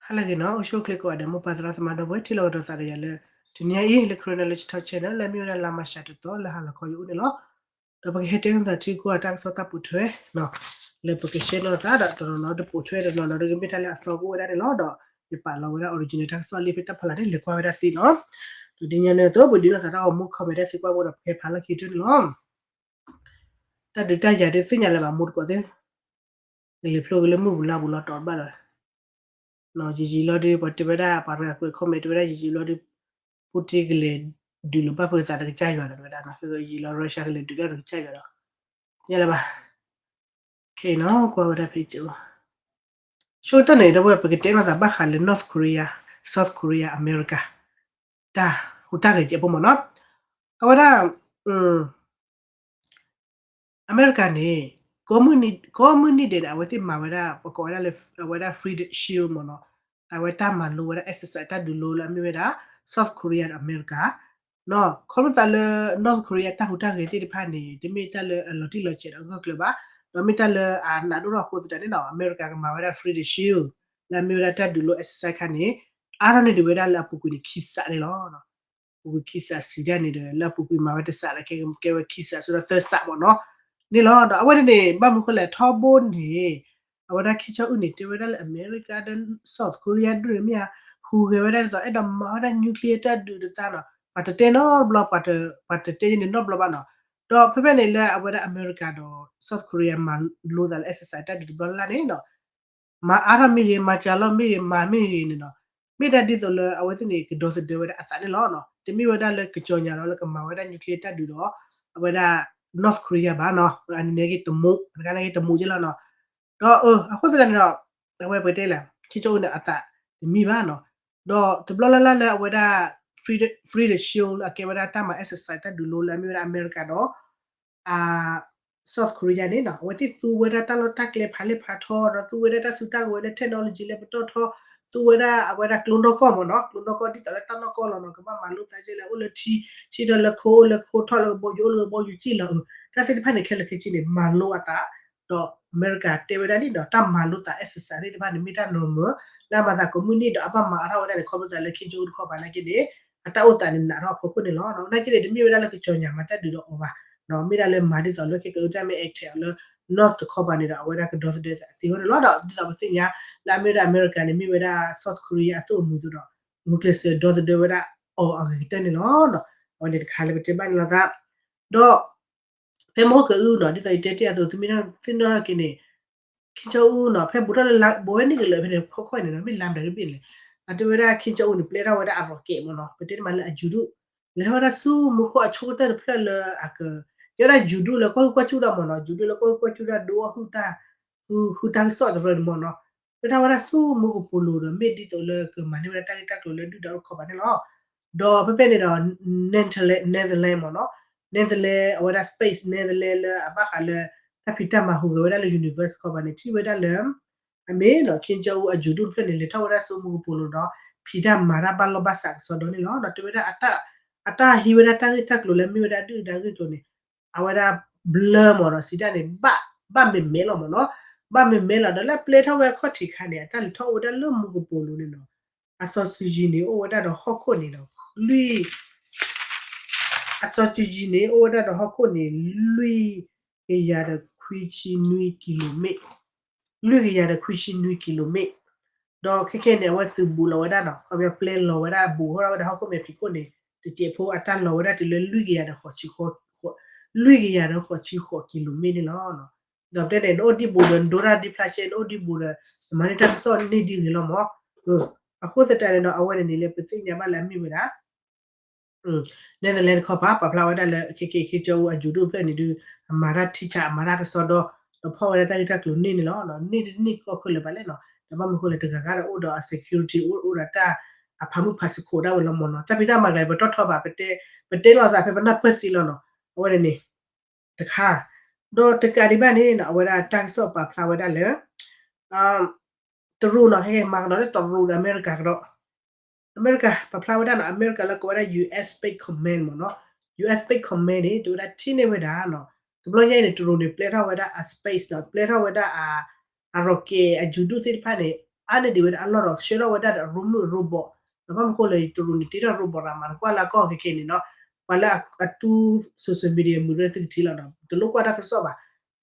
ဟါလၢအဂ့ၤနီၤ, အိၣ်ဆူၣ်အိၣ်ချ့ကိးဂၤဒဲး မိၢ်ပၢ်သရၣ်သမါဒီပုၢ်ဝဲၢ် ထံၣ်လိာ်ကဒီးသးဒီးယၤလၢ တနံၤအံၤ လၢ Karen Knowledge Talk Channel လၢအမ့ၢ်ဝဲဒၣ်လါမၤရှးတသီ လၢဟါလီၤခီယအိၣ်န့ၣ်လီၤ. ဒီးပကဟဲတဲလိာ်သးထံကီၢ်အတၢ်ကစီၣ်တၢ်ပိာ်ထွဲနီၤ, လၢပက share လိာ်သးဒီး တနီၤနီၤတပိာ်ထွဲ တနီၤနီၤဒီးကမ့ၢ်တၢ်လၢအသီကအိၣ်ဝဲဒၣ်န့ၣ်လီၤ. ဒီးယပာ်လီၤဝဲဒၣ် original တၢ်ကစီၣ်လံ ဖဲတၢ်ဖီလာ်န့ၣ် လဲၤကွၢ်ဝဲဒၣ်သ့နီၤ. ဒီးဒ်ညါန့ၣ်အသိး ပဒုးလိာ်သးတၢ်ဂီၤမူ comment တၢ်သံကွၢ်ဖိဒီး ပကဟဲဖးလီၢ်ခံကတၢၢ်န့ၣ်လီၤ. တၢ်ဒုးတၢ်ယၤဒုးသ့ၣ်ညါလၢၤဘၣ် မိၢ်တကိးသ့ၣ်, ကလဲၤဖျိက့ၤလၢမုၢ်ပူၤလါပူၤလီၤ တီၤတဘၣ်လီၤ. ယံာ်ယံာ်လီၤဒုး ပှၤတဲဝဲဒၣ် ပှၤတဂၤကွဲး comment တဲဝဲဒၣ် ယံာ်ယံာ်လီၤဒုး Putin ကလဲၤဒုးလိာ်ဘၣ်ဖုးသးတကစၢ်ယွၤဒီး တဲဝဲဒၣ် ယံာ်လီၤ Russia ကလဲၤဒုးတၢ်တကစၢ်ယွၤဒီး သ့ၣ်ညါလၢၤဘၣ်. ခဲအံၤနီၤ ကွၢ်ဝဲဒၣ်ဖဲကၠိ ဆိကတၢၢ်န့ၣ် ဒီပုၢ်ဝဲၢ် ပကတဲလိာ်သးဘၣ်ဃးလၢ North Korea, South Korea, America တၢ်ဟူးတၢ်ဂဲၤကဲးဖိမ့ၢ်နီၤ. အဝဲဒၣ် အမဲရကၤန့ၣ် ကိးမုၢ်နံၤဒဲးန့ၣ် အဝဲသ့ၣ်မၤဝဲဒၣ် ပကိးဝဲဒၣ်လၢ အဝဲဒၣ် Freedom Shield မ့ၢ်နီၤ, အဝဲတၢ်မၤလိဝဲဒၣ် exercise တၢ်ဒုးလိလၢအမ့ၢ်ဝဲဒၣ် South Korea ဒီးအမဲရကၤ ခီဖျိသးလၢ North Korea တၢ်ဟူးတၢ်ဂဲၤသ့ၣ်တဖၣ်န့ၣ် တမ့ၢ်တၢ်လၢအလီၤတံၢ်လီၤဆဲးဒီးအဂၢၢ်ကျၢၤဘၣ်, ဒီးမ့ၢ်တၢ်လၢအနးဒိၣ်ထီၣ်အဃိသတးန့ၣ်နီၤ အမဲရကၤကမၤဝဲဒၣ် Freedom Shield လၢအမ့ၢ်ဝဲဒၣ်တၢ်ဒုးလိ exercise ခါန့ၣ် အါထီၣ်န့ၢ်ဒံးဝဲဒၣ်လၢအပူၤကွံာ်န့ၣ် ခံစးန့ၣ်လီၤ. ပူၤကွံာ်ခံစးစံးဒ်န့ၣ်ဒီး လၢအပူၤကွံာ်မၤဝဲတစးဒီး ကဲဝဲခံစး ဆိဒီးသၢစးမ့ၢ်နီၤ, န့ၣ်လီၤ. ဒီးအဝဲန့ၣ်န့ၣ် ဘၣ်မနုၤဃိလဲၣ် ထီဘိန့ၣ် အဝဲဒၣ် Kim Jong Un န့ၣ် တဲဝဲဒၣ်လၢအမဲရကၤဒီး South Korea ဒုးန့ၣ်မ့ၢ်ဧါ, ဟူးဂဲၤဝဲဒၣ်ဒ်သိး အဲၣ်ဒိးမၤဝဲဒၣ် nuclear တၢ်ဒုးတသါနီၤ, ပှၤတတဲနီတဘျီ, ပှၤတတဲန့ၣ်နီတဘျီဘၣ်နီၤ. ဒီးဖဲဖဲန့ၣ်လၢအဝဲဒၣ်အမဲရကၤဒီး South Korea မၤလိသးလၢ exercise တၢ်ဒုးတဘျီလၢ်လၢ်န့ၣ်နီၤ မၤအါထီၣ်မ့ၢ်ဂ့ၤ, မၤစှၤလီၤမ့ၢ်ဂ့ၤ, မၤမ့ၢ်ဂ့ၤန့ၣ်နီၤ, မ့ၢ်ဒၣ်ဒ်သိးလၢအဝဲသ့ၣ်န့ၣ် ကဒီသဒၢဝဲဒၣ်အသးန့ၣ်လီၤ. တမ့ၢ်ဝဲဒၣ်လၢကစီၤညါလီၤလၢကမၤဝဲဒၣ် nuclear တၢ်ဒုးဒီး အဝဲဒၣ် North Korea ဘၣ်နီၤ, အန့ၣ်န့ၣ်ဂ့ၤတမူး, အတခါန့ၣ်ဂ့ၤတမူးက့လီၤနီၤ. ဒီးအဃိသတးန့ၣ်ဒီး အဝဲပတဲလဲၣ် Kim Jong Un န့ၣ်အသးတမံဘၣ်နီၤ. ဒီးတဘျီလၢ်လၢ်လၢအဝဲဒၣ် Freedom Shield လၢအကဲဝဲဒၣ်တၢ်မၤ exercise တၢ်ဒုးလိလၢအမ့ၢ်ဝဲဒၣ်အမဲရကၤဒီး South Korea န့ၣ်နီၤ အဝဲသ့ၣ်သူဝဲဒၣ်တၢ်လီၢ်တၢ်ကျဲဖးလဲၢ်ဖးထီ ဒီးသူဝဲဒၣ်တၢ်စုတၢ်ကဝဲၤလၢ technology လၢပတီၢ်ထီ, သူဝဲဒၣ်အဝဲဒၣ်ကျိနီၢ်ကီၢ်မ့ၢ်နီၤ, ကျိနီၢ်ကီၢ်ဒ်သိးလၢတၢ်နီၢ်ကီၢ်လီၤနီၤ, ကဘၣ်မၤလိသးကဲလၢအိၣ်လၢထံ, ထံထီၣ်လၢခိ, အိၣ်လၢခိ, ထီၣ်လၢကဘီယူၤ, အိၣ်လၢကဘီယူၤက့လီၤ, တၢ်သ့ၣ်တဖၣ်န့ၣ် ခဲလၢာ်ခဲဆ့န့ၣ် မၤလိအသး, ဒီးအမဲရကၤတဲဝဲဒၣ်လံနီၤ, တၢ်မၤလိသး exercise သ့ၣ်တဖၣ်န့ၣ် မ့ၢ်တၢ်နီၤမၢ, လၢအမၤသးကိးမုၢ်နံၤဒီးအဘၣ်မၤအါထီၣ်ဝဲဒၣ်န့ၣ် ခီဖျိသးလၢ Kim Jong Un တခီပၤနာ်က့န့ၣ် အတၢ်အိၣ်သးန့ၣ် နးထီၣ်အဖီခိၣ်န့ၣ်လီၤ. နာ်က့န့ၣ် တမ့ၢ်ဝဲဒၣ်လၢကစီၤညါမၤတၢ်ဒုးဒီးအီၤဘၣ်, မ့ၢ်ဒၣ်လၢမၤဒ်သိးလၢခဲကတၢၢ်မ့ၢ် attack အီၤလၢ North တခီပၤန့ၣ်ဒီး အဝဲဒၣ်ကဒီသဒၢသးသ့အဃိန့ၣ်လီၤ. ဒီးဒ်သိးပသ့ၣ်ညါ လၢအမ့ၢ်ဝဲဒၣ်အမဲရကၤန့ၣ် မ့ၢ်ဝဲဒၣ် South Korea အသုးအမုၢ်အသိးဒီး ဂုာ်ကျဲးစၢးဒီသဒၢဝဲဒၣ်အီၤအဂ့ၤကတၢၢ်န့ၣ်လီၤ. အဝဲန့ၣ်တခါလၢပတဲဘၣ်န့ၣ်လီၤသး, ဒီး ဖဲမဟိၣ်ကအုနီၤ ဒ်သိးယတဲတ့ၢ်အသိး သုမ့ၢ်သ့ၣ်နီၣ်ထီၣ်က့ၤန့ၣ် Kim Jong Un နီၤ ဖဲဘူးထီၣ်လၢလါ ဘူးဝဲန့ၣ်ကလၢာ်ဖဲန့ၣ် ခီခီန့ၣ်နီၤ မ့ၢ်လါမတၤကဘ့ၣ်လဲၣ်, အတဲဝဲဒၣ် Kim Jong Un န့ၣ် ပျဲထီၣ်ဝဲဒၣ်အ rocket မ့ၢ်နီၤ ပတဲတမံၤလၢအယူၤဒိၣ် လဲၤထီၣ်ဝဲဒၣ်ဆူမူခိၣ်အဆိကတၢၢ်တဖျၢၣ်လၢအက ကဲဝဲဒၣ်ယူၤဒိၣ်လၢကွၢ်ဟုၣ်ကွၢ်စူၣ်ဒၣ်မ့ၢ်နီၤ ယူၤဒိၣ်လၢကွၢ်ဟုၣ်ကွၢ်စူၣ်ဒၣ်ဒိအဟုၣ်တၢ် ဟု ဟုၣ်တၢ်ကစီၣ်တရၢန့ၣ်မ့ၢ်နီၤ ပျဲထီၣ်ဝဲဒၣ်ဆူမူကပိာ်လိၤဒီး မ့ၢ်ဒ်သိးလၢကမၤန့ၢ်ဝဲဒၣ်တၢ်ဂ့ၢ်တၢ်ကျိၤလၢဒုၣ်ဒါအိၣ်တခီပၤန့ၣ်လီၤ. ဒီးဖဲဖဲန့ၣ်ဒီး Netherlands မ့ၢ်နီၤ Netherlands အဝဲဒၣ် space Netherlands လၢအဘၣ်ဃးလၢ တၢ်ဖံးတၢ်မၤဟူးဂဲၤဝဲဒၣ်လၢ universe တခီပၤန့ၣ် ထံၣ်ဝဲဒၣ်လၢ အမ့ၢ်နီၤ Kim Jong Un အယူၤဒိၣ်တဖျၢၣ်န့ၣ် လဲၤထီၣ်ဝဲဒၣ်ဆူမူကပိာ်လိၤဒီး ဖံးတၢ်မၤတၢ်ဘၣ်လီၢ်ဘၣ်စးကစီဒီန့ၣ်လီၤ. ဒီးတဲဝဲဒၣ် အတၢ်ဟံးဝဲဒၣ်တၢ်ဂ့ၢ်တၢ်ကျိၤလၢမ့ၢ်ဝဲဒၣ်ဒုၣ်ဒါဂ့ၢ်ကျိၤန့ၣ် အဝဲဒၣ် blur မ့ၢ်နီၤ စံးတၢ်န့ၣ် ဘၣ် ဘၣ်မဲာ်မဲာ်လီၤမ့ၢ်နီၤ ဘၣ်မဲာ်မဲာ်လီၤ ဒီးလၢပျဲထီၣ်ဝဲအခီၣ်ထံးခါန့ၣ် အတၢ်လဲၤထီၣ်အိၣ်ဝဲဒၣ်လၢမူကပိာ်လိၤန့ၣ်နီၤ အစီၤစုၤယံၤန့ၣ် အိၣ်ဝဲဒၣ်ဒီးဟီၣ်ခိၣ်န့ၣ်ဒီး လွံၢ် အစီၤစုၤယံၤန့ၣ် အိၣ်ဝဲဒၣ်ဒီးဟီၣ်ခိၣ်န့ၣ် လွံၢ်ကယၤဒီးခွံဆံနွံကံလိမ့ၣ် လွံၢ်ကယၤဒီးခွံဆံနွံကံလိမ့ၣ် ဒီးခဲခဲန့ၣ် အဝဲသုးဘူးလီၤဝဲဒၣ်နီၤ ခီပညီပျဲလီၤဝဲဒၣ်ဘူးဟီၣ်ဝဲဒၣ်ဟီၣ်ခိၣ်မဲာ်ဖံးခိၣ်န့ၣ် တစဲးဖိအတၢ်လီၤဝဲဒၣ်တုၤလၢလွံၢ်ကယၤဒီးဃိးဆံ လွံၢ်ကယၤဒီးဃိးဆံဃိးကံလိမ့ၣ်န့ၣ်လီၤ. ဒီးတဲန့ၣ် နအိၣ်ဒံးဘူးဒီး နဒိတၢ်ဒ်ဖျါရှဲ နအိၣ်ဒံးဘူးဒီး နမၤန့ၢ်တၢ်ကစီၣ်န့ၢ်ဒ်ဂ့ၤလီၤမ့ၢ် အဃိသတးန့ၣ်ဒီး အဝဲန့ၣ်န့ၣ်လၢပသ့ၣ်ညါဘၣ်လၢအမ့ၢ်ဝဲဒၣ် Netherlands တခီပၤ ပာ်ဖျါဝဲဒၣ်လၢ ခဲခဲ Kim Jong Un အယူၤဒိၣ်တဖျၢၣ်န့ၣ်ဒုး အမၤတၢ်ထံဆး အမၤတၢ်ကစီဒီ ဒီးဖီၣ်ဝဲဒၣ်တၢ်ဂ့ၢ်တၢ်ကျိၤန့ၢ်န့ၣ်လီၤ. န့ၢ်တန့ၢ်ကီၢ်ခဲလၢာ်ဘၣ်လဲၣ်နီၤ ဒီးဘၣ်မနုၤဃိလဲၣ် တဂၤဂၤဒီးအိၣ်ဒီး အ security အိၣ်အိၣ်ဒီးတၢ် အဖးမုၢ်ဖးစခိးဒၣ်ဝဲလီၤမ့ၢ်နီၤ တၢ်ဖံးတၢ်မၤကျါ ပတီၢ်ထီဘၣ် ပတဲလီၤသးဖဲပနၢ်ပၢၢ်သ့လီၤနီၤ အဝဲန့ၣ်န့ၣ် တခါ ဒီးတကးဒံးဘၣ်န့ၣ်နီၤ အဝဲဒၣ်တၢ်ကစီၣ်ပာ်ဖျါဝဲဒၣ်လၢ တရူးနီၤ ဟဲမၤကဒီးလၢတရူးဒီးအမဲရကၤကဒီး အမဲရကၤ ပာ်ဖျါဝဲဒၣ်နီၤ အမဲရကၤလၢကိးဝဲဒၣ် US Space Command မ့ၢ်နီၤ US Space Command န့ၣ် တဲဝဲဒၣ်ထံၣ်န့ၢ်ဝဲဒၣ်နီၤ တဘျီညါအံၤန့ၣ် တရူးန့ၣ် ပျဲထီၣ်ဝဲဒၣ်အ space နီၤ ပျဲထီၣ်ဝဲဒၣ်အ အ rocket အယူၤဒိၣ်သ့ၣ်တဖၣ်န့ၣ် အါန့ၢ်ဒံးဝဲဒၣ်အလီၢ်ဒီး ဆှၢထီၣ်ဝဲဒၣ်ဒီး robot ဒီးဘၣ်မနုၤဃိလဲၣ် တရူးန့ၣ် တ့ထီၣ် robot ရၤမး နကွၢ်လၢအကီၢ်ခဲခဲန့ၣ်နီၤ, ပှၤလၢအတူ social media မုာ်ဒီးသုကထံၣ်လီၤနီၤ, တလိၣ်ကွၢ်တၢ်ကစီၣ်ဘၣ်,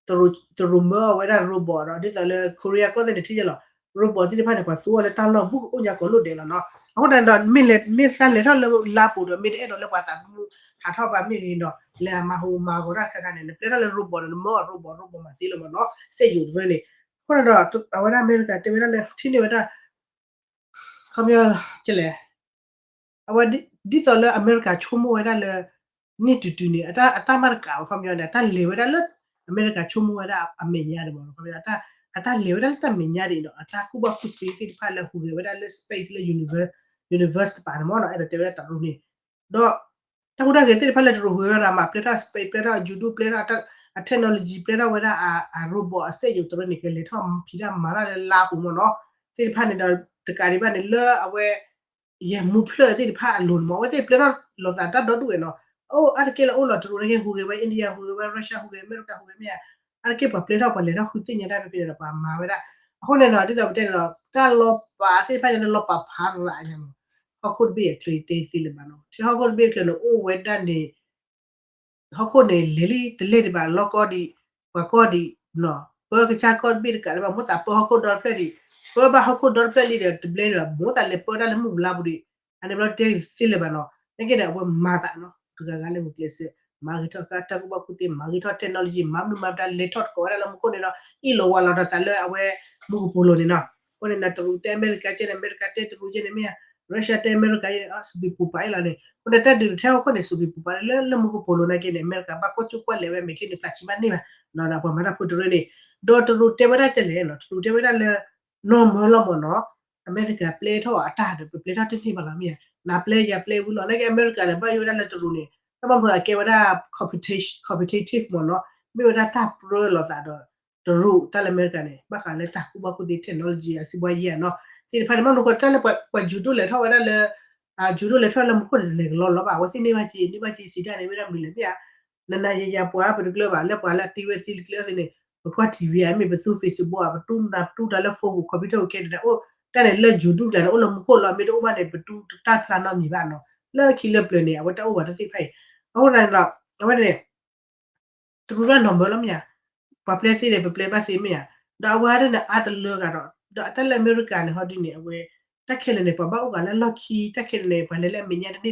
တရူးမၢအီၤဝဲဒၣ် robot ဒီး ဒ်သိးလၢ Korea ကီၢ်သ့ၣ်န့ၣ်ထံၣ်ယဲလီၤ, robot သ့ၣ်တဖၣ်န့ၣ် ပှၤသူအီၤလၢတၢ်လီၢ်ဘူးကအိၣ်ညါကိးလိၣ်ဒဲးလီၤနီၤ. အဃိန့ၣ်ဒီး မ့ၢ်လဲၤ မ့ၢ်သးလဲၤထီၣ်လၢလါပူၤဒီး မ့ၢ်တအဲၣ်ဒိးလၢပှၤသးသမူဟးထီၣ်ဘၣ်မ့ၢ်ဂ့ၤဒီး လဲၤမၤဟူးမၤဂီၤတၢ်တခါခါန့ၣ် နပျဲထီၣ်လၢ robot ဒီး နမၢအီၤ robot robot မၤသ့လၢၤမးနီၤ, စက်ရုပ် တရၢန့ၣ်. အဃိန့ၣ်ဒီး အဝဲဒၣ်အမဲရကၤတဲဝဲဒၣ်လၢ ထံၣ်န့ၢ်ဝဲဒၣ် ခီပညီ ကလဲၣ် အဝဲဒ်သိးလၢအမဲရကၤဆိကမိၣ်ဝဲဒၣ်လၢ န့ၢ်တုၤတုၤန့ၣ် အတၢ်မၤတကးဘၣ် ခီပညီန့ၣ် အတၢ်လဲၤဝဲဒၣ်လၢ အမဲရကၤဆိကမိၣ်ဝဲဒၣ်အမဲာ်ညါဒံးမး ခီပညီ အတၢ်လဲၤဝဲဒၣ်လၢတၢ်မဲာ်ညါဒံးဒီး အတၢ်ကူၣ်ဘၣ်ကူၣ်သ့သ့ၣ်တဖၣ်လၢဟူးဂဲၤဝဲဒၣ်လၢ space လၢ universe တပၤန့ၣ်မးနီၤ အဲၣ်ဒိးတဲဝဲဒၣ်တရူးန့ၣ်, ဒီး တၢ်ဟူးတၢ်ဂဲၤသ့ၣ်တဖၣ်လၢတရူးဟူးဂဲၤဝဲဒၣ်မး ပျဲထီၣ် space ပျဲထီၣ်အယူၤဒူၣ် ပျဲထီၣ်အ technology ပျဲထီၣ်ဝဲဒၣ်အ robot အစက်ရုပ် တရၢန့ၣ် ကလဲၤထီၣ်ဖံးတၢ်မၤတၢ်လၢလါပူၤမးနီၤ, သ့ၣ်တဖၣ်န့ၣ်ဒီး တကးဒံးဘၣ်န့ၣ် လၢအဝဲ ယဲၢ်မူဖျၢၣ်သ့ၣ်တဖၣ်အလိၤန့ၣ်မး အဝဲသ့ၣ်ပျဲထီၣ်လိာ်သးတၢ်ဒီဒူၣ်ဝဲနီၤ, အိၣ်အါတက့ၢ်လၢအိၣ်လီၤတရူးန့ၣ်က့ ဟူးဂဲၤဝဲ India ဟူးဂဲၤဝဲ Russia ဟူးဂဲၤ အမဲရကၤဟူးဂဲၤမ့ၢ်ဧါ, အါတက့ၢ်ပှၤပျဲထီၣ်ပှၤလဲၤထီၣ်ဃုသ့ၣ်ညါတၢ်ဖဲဖဲန့ၣ်ဒီး ပှၤမၤဝဲဒၣ်, အဃိန့ၣ်ဒီး ဒ်သိးပတဲန့ၣ်ဒီး တၢ်လီၤပာ်သ့ၣ်တဖၣ်ညါန့ၣ် လီၤပာ်ဖးရၤညါမး, ဟီၣ်ခိၣ်တဘ့ၣ်အချၢတ့သ့လၢၤဘၣ်နီၤ, ထံဟီၣ်ခိၣ်တဘ့ၣ်အချၢန့ၣ် အိၣ်ဝဲဒၣ်န့ၣ် ဟီၣ်ခိၣ်န့ၣ် လဲၤလံတလဲၤဒံးဘၣ် လီၢ်ကီၢ်ဒံး ပှၤကီၢ်ဒံးနီၤ, ပၢကစၢ်ကီၢ်တဘ့ၣ်တကးဒံးဘၣ် မိၣ်သးပၢဟီၣ်ခိၣ်ဒီတဖျၢၣ်ဒံး, ပၢဘၣ်ဟီၣ်ခိၣ်ဒီတဖျၢၣ်လံဒီး တဘျဲဒံးဘၣ် မိၣ်သးလဲၤပၢတၢ်လၢမုၢ်ပူၤလါပူၤဒံး, အန့ၣ်ဘျီတဲသ့လၢၤဘၣ်နီၤ, နာ်က့ဒီး အဝဲမၤသးနီၤ တဂၤဂၤလၢဂုာ်ကျဲးစၢး မၤဂ့ၤထီၣ်တၢ်ကူၣ်ဘၣ်ကူၣ်သ့ မၤဂ့ၤထီၣ် technology မၤမနုၤမၤမတၤ လဲၤထီၣ်တကိးဝဲဒၣ်လၢမူခိၣ်န့ၣ်ဒီး အ့ၣ်လိာ်ဝးလိာ်ဒီးသးလၢအဝဲ မူကပိာ်လိၤန့ၣ်နီၤ, အဃိန့ၣ်ဒီး တရူးတဲအမဲရကၤကဲန့ၣ် အမဲရကၤတဲတရူးကဲန့ၣ်မ့ၢ်ဧါ, Russia တဲအမဲရကၤကဲန့ၣ် စူးပံးပူၤပာ်အံၤလီၤန့ၣ် အဃိန့ၣ် တၢ်ဒုးတထဲဟီၣ်ခိၣ်န့ၣ် စူးပံးပူၤပာ်လၢ လၢမူကပိာ်လိၤနာ်က့န့ၣ် အမဲရကၤဘၣ်ကွၢ်ကၠူၣ်ကွၢ်လဲၤဝဲ အမဲာ်ချံန့ၣ် ပျၢ်ဆံဘၣ်န့ၢ်ဘၣ်, ဒီးပှၤမၤတၢ်ဖိတရၢန့ၣ်, ဒီးတရူးတဲဝဲဒၣ်ကဲလဲၣ်နီၤ တရူးတဲဝဲဒၣ်လၢ နီၢ်မၢလီၤမၢ်နီၤ, အမဲရကၤပျဲထီၣ်အတၢ်ဒီး ပပျဲထီၣ်တန့ၢ်ဘၣ်လီၤမ့ၢ်ဧါ, နပျဲယၤပျဲဝံၤလီၤ နာ်က့အမဲရကၤဒီး ဘၣ်ယိၣ်ဝဲဒၣ်လၢတရူးန့ၣ် တၢ်ဘၣ်မနုၤအကဲဝဲဒၣ် competition မ့ၢ်ဝဲဒၣ်တၢ်ပြၢလိာ်သးဒီး တရူး တၢ်လၢအမဲရကၤန့ၣ် ဘၣ်ဃးလၢတၢ်ကူၣ်ဘၣ်ကူၣ်သ့ technology အစံးဘှါယဲၢ်နီၤ, သ့ၣ်တဖၣ်န့ၣ် ဘၣ်မနုၤဃိ တၢ်လၢပှၤယူၤဒိၣ်လဲၤထီၣ်ဝဲဒၣ်လၢ ယူၤဒိၣ်လဲၤထီၣ်လၢမူခိၣ်န့ၣ် တလဲၤကလီလီၤဘၣ် အဝဲသ့ၣ်န့ၢ်ဘၣ်က့ န့ၢ်ဘၣ်က့စံးတၢ်န့ၣ် မ့ၢ်ဒၣ်မနုၤလဲၣ်မ့ၢ်ဧါ, နနၤယယၤပှၤပတကျၢၤဘၣ် လၢပှၤလၢအတ့ဝဲသ့ၣ်တကျၢၤသ့ၣ်န့ၣ် ပကွၢ် ထံၣ်ဝံၤ မ့ၢ်ပသူ Facebook ဧါ ပတူၢ်နၤပတူၢ်တၢ်လၢ phone ပူၤ computer ပူၤခဲန့ၣ်ဒီး အိၣ်တၢ်န့ၣ်လၢယူၤဒိၣ်ကျါန့ၣ် အိၣ်လၢမူခိၣ်လီၤ မ့ၢ်တအိၣ်ဘၣ်န့ၣ် ပတူၢ်တၢ်ဖျါနီတမံၤဘၣ်နီၤ, လၢခံလၢပျၢၤန့ၣ် အဝဲတၢ်အိၣ်ဘၣ်တၢ်သ့ၣ်တဖၣ်အံၤ, အဃိသတးန့ၣ်ဒီး အဝဲန့ၣ် တရူးဒၣ်နီၢ်မၢလီၤမ့ၢ်ဧါ, ပှၤပျဲသ့န့ၣ် ပပျဲဘၣ်သ့မ့ၢ်ဧါ, ဒီးအဝဲဒၣ်န့ၣ် အါတလၢဂၤဒီး ဒီးအတၢ်လၢအမဲရကၤန့ၣ် ဟီဒ်န့ၣ် အဝဲ တၢ်ခဲလၢာ်န့ၣ် ပှၤဘၣ်အိၣ်ဂၤလၢလီၢ်ခံ တၢ်ခဲလၢာ်န့ၣ် ပှၤလဲၤလၢအမဲာ်ညါတန့ၢ်ဘၣ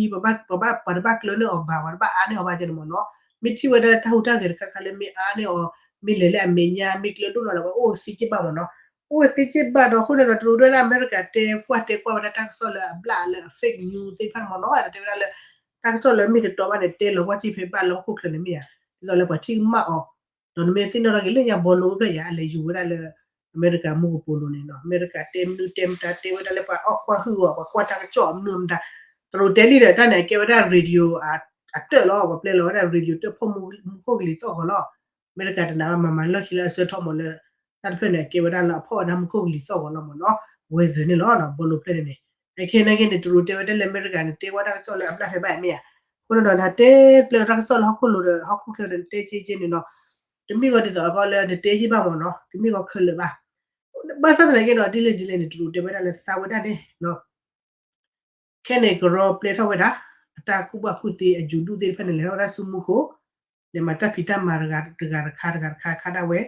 ်, ပဘၣ်အိၣ်လၢလီၢ်ခံ ပဘၣ် ပှၤတဘၣ်ကျၢၤန့ၢ်အီၤဘၣ် ပှၤတဘၣ်အါန့ၢ်အီၤဘၣ်ကဲန့ၣ်မ့ၢ်နီၤ, မ့ၢ်ထံၣ်ဝဲဒၣ်တၢ်ဟူးတၢ်ဂဲၤတခါခါလၢမ့ၢ်အါန့ၢ်အီၤ မ့ၢ်လဲၤလၢအမဲာ်ညါ မ့ၢ်ကျၢၤဒိၣ်နီၤဒီး ပှၤအိၣ်သ့က့ၢ်ဘၣ်မ့ၢ်နီၤ, အိၣ်သ့က့ၢ်ဘၣ်ဒီး အဃိန့ၣ်ဒီး တရူးဒၣ်အမဲရကၤတဲကွၢ်တဲကွၢ်ဝဲဒၣ်တၢ်ကစီၣ်လၢအဘျၣ်လၢအ fake news သ့ၣ်တဖၣ်န့ၣ်မ့ၢ်နီၤ ဒီးတဲဝဲဒၣ်လၢ တၢ်ကစီၣ်လၢမ့ၢ်တတီဘၣ်န့ၣ် တဲလီၤကွၢ်က့ၤဖဲဘၣ်လၢဟီၣ်ခိၣ်ချၢန့ၣ်မ့ၢ်ဧါ, ဒ်သိးလၢပှၤထံၣ်ကမၣ်အီၤ, ဒီးနမ့ၢ်သ့ၣ်နီၣ်ထီၣ်က့ၤလၢညါဘီလိဖျၢၣ်ယၤ အလဲၤယူၤဝဲဒၣ်လၢ အမဲရကၤမူကပိာ်လိၤန့ၣ်နီၤ, အမဲရကၤတဲမနုၤတဲမတၤ တဲဝဲဒၣ်လၢပှၤအီၣ်ကွၢ်ဟုၣ်အီၤ ပှၤကွၢ်တၢ်ကစီၣ်အမနုၤမတၤ, တရူးတဲလံဒီးတၢ်န့ၣ် အကဲဝဲဒၣ် radio အတၢၣ်လီၤ, ပှၤပျဲလီၤဝဲဒၣ် radio တၢၣ်ဖီၣ်မူခိၣ်ကလံၤသီၣ်ဂီၤလီၤ, အမဲရကၤတနာ်ဘၣ်မၤမၤလီၢ်ခံလၢအဆၢထီၣ်မးလၢ တၢ်တဖျၢၣ်န့ၣ် အကဲဝဲဒၣ်လၢအဖီၣ်ဝဲဒၣ်မူခိၣ်ကလံၤသီၣ်ဂီၤလီၤမ့ၢ်နီၤ, weather န့ၣ်လီၤ ဘီလိဖျၢၣ်န့ၣ်န့ၣ်, အခဲနာ်က့န့ၣ် တရူးတဲဝဲဒၣ်လၢအမဲရကၤန့ၣ် တဲဝဲတၢ်ကစီၣ်လၢအဘျၣ်ဖဲဘၣ်မ့ၢ်ဧါ, အဃိန့ၣ်ဒီး နတဲပျဲတၢ်ကစီၣ်လၢဟီၣ်ခိၣ်လိၤဒီး ဟီၣ်ခိၣ်ချၢဒီး နတဲက့က့န့ၣ်နီၤ, တမ့ၢ်ဂီၤဒ်သိးအကီလၢနတဲက့ဘၣ်မ့ၢ်နီၤ, တမ့ၢ်ဂီၤခဲလၢာ်ဘၣ်, ဘၣ်ဆၣ်သနာ်က့ဒီး ဒ်လဲၣ်ဒ်လဲၣ်န့ၣ် တရူးတဲဝဲဒၣ်လၢသးဝဲဒၣ်န့ၣ် ခဲန့ၣ်ကရီပျဲထီၣ်ဝဲဒၣ် အတၢ်ကူၣ်ဘၣ်ကူၣ်သ့အယူၤဒူၣ်သ့ၣ်တဖၣ်န့ၣ် လဲၤထီၣ်ဝဲဒၣ်ဆူမူခိၣ်, လဲၤမၤတၢ်ဖံးတၢ်မၤတဂၤတခါတဂၤတခါခါဒၣ်ဝဲ,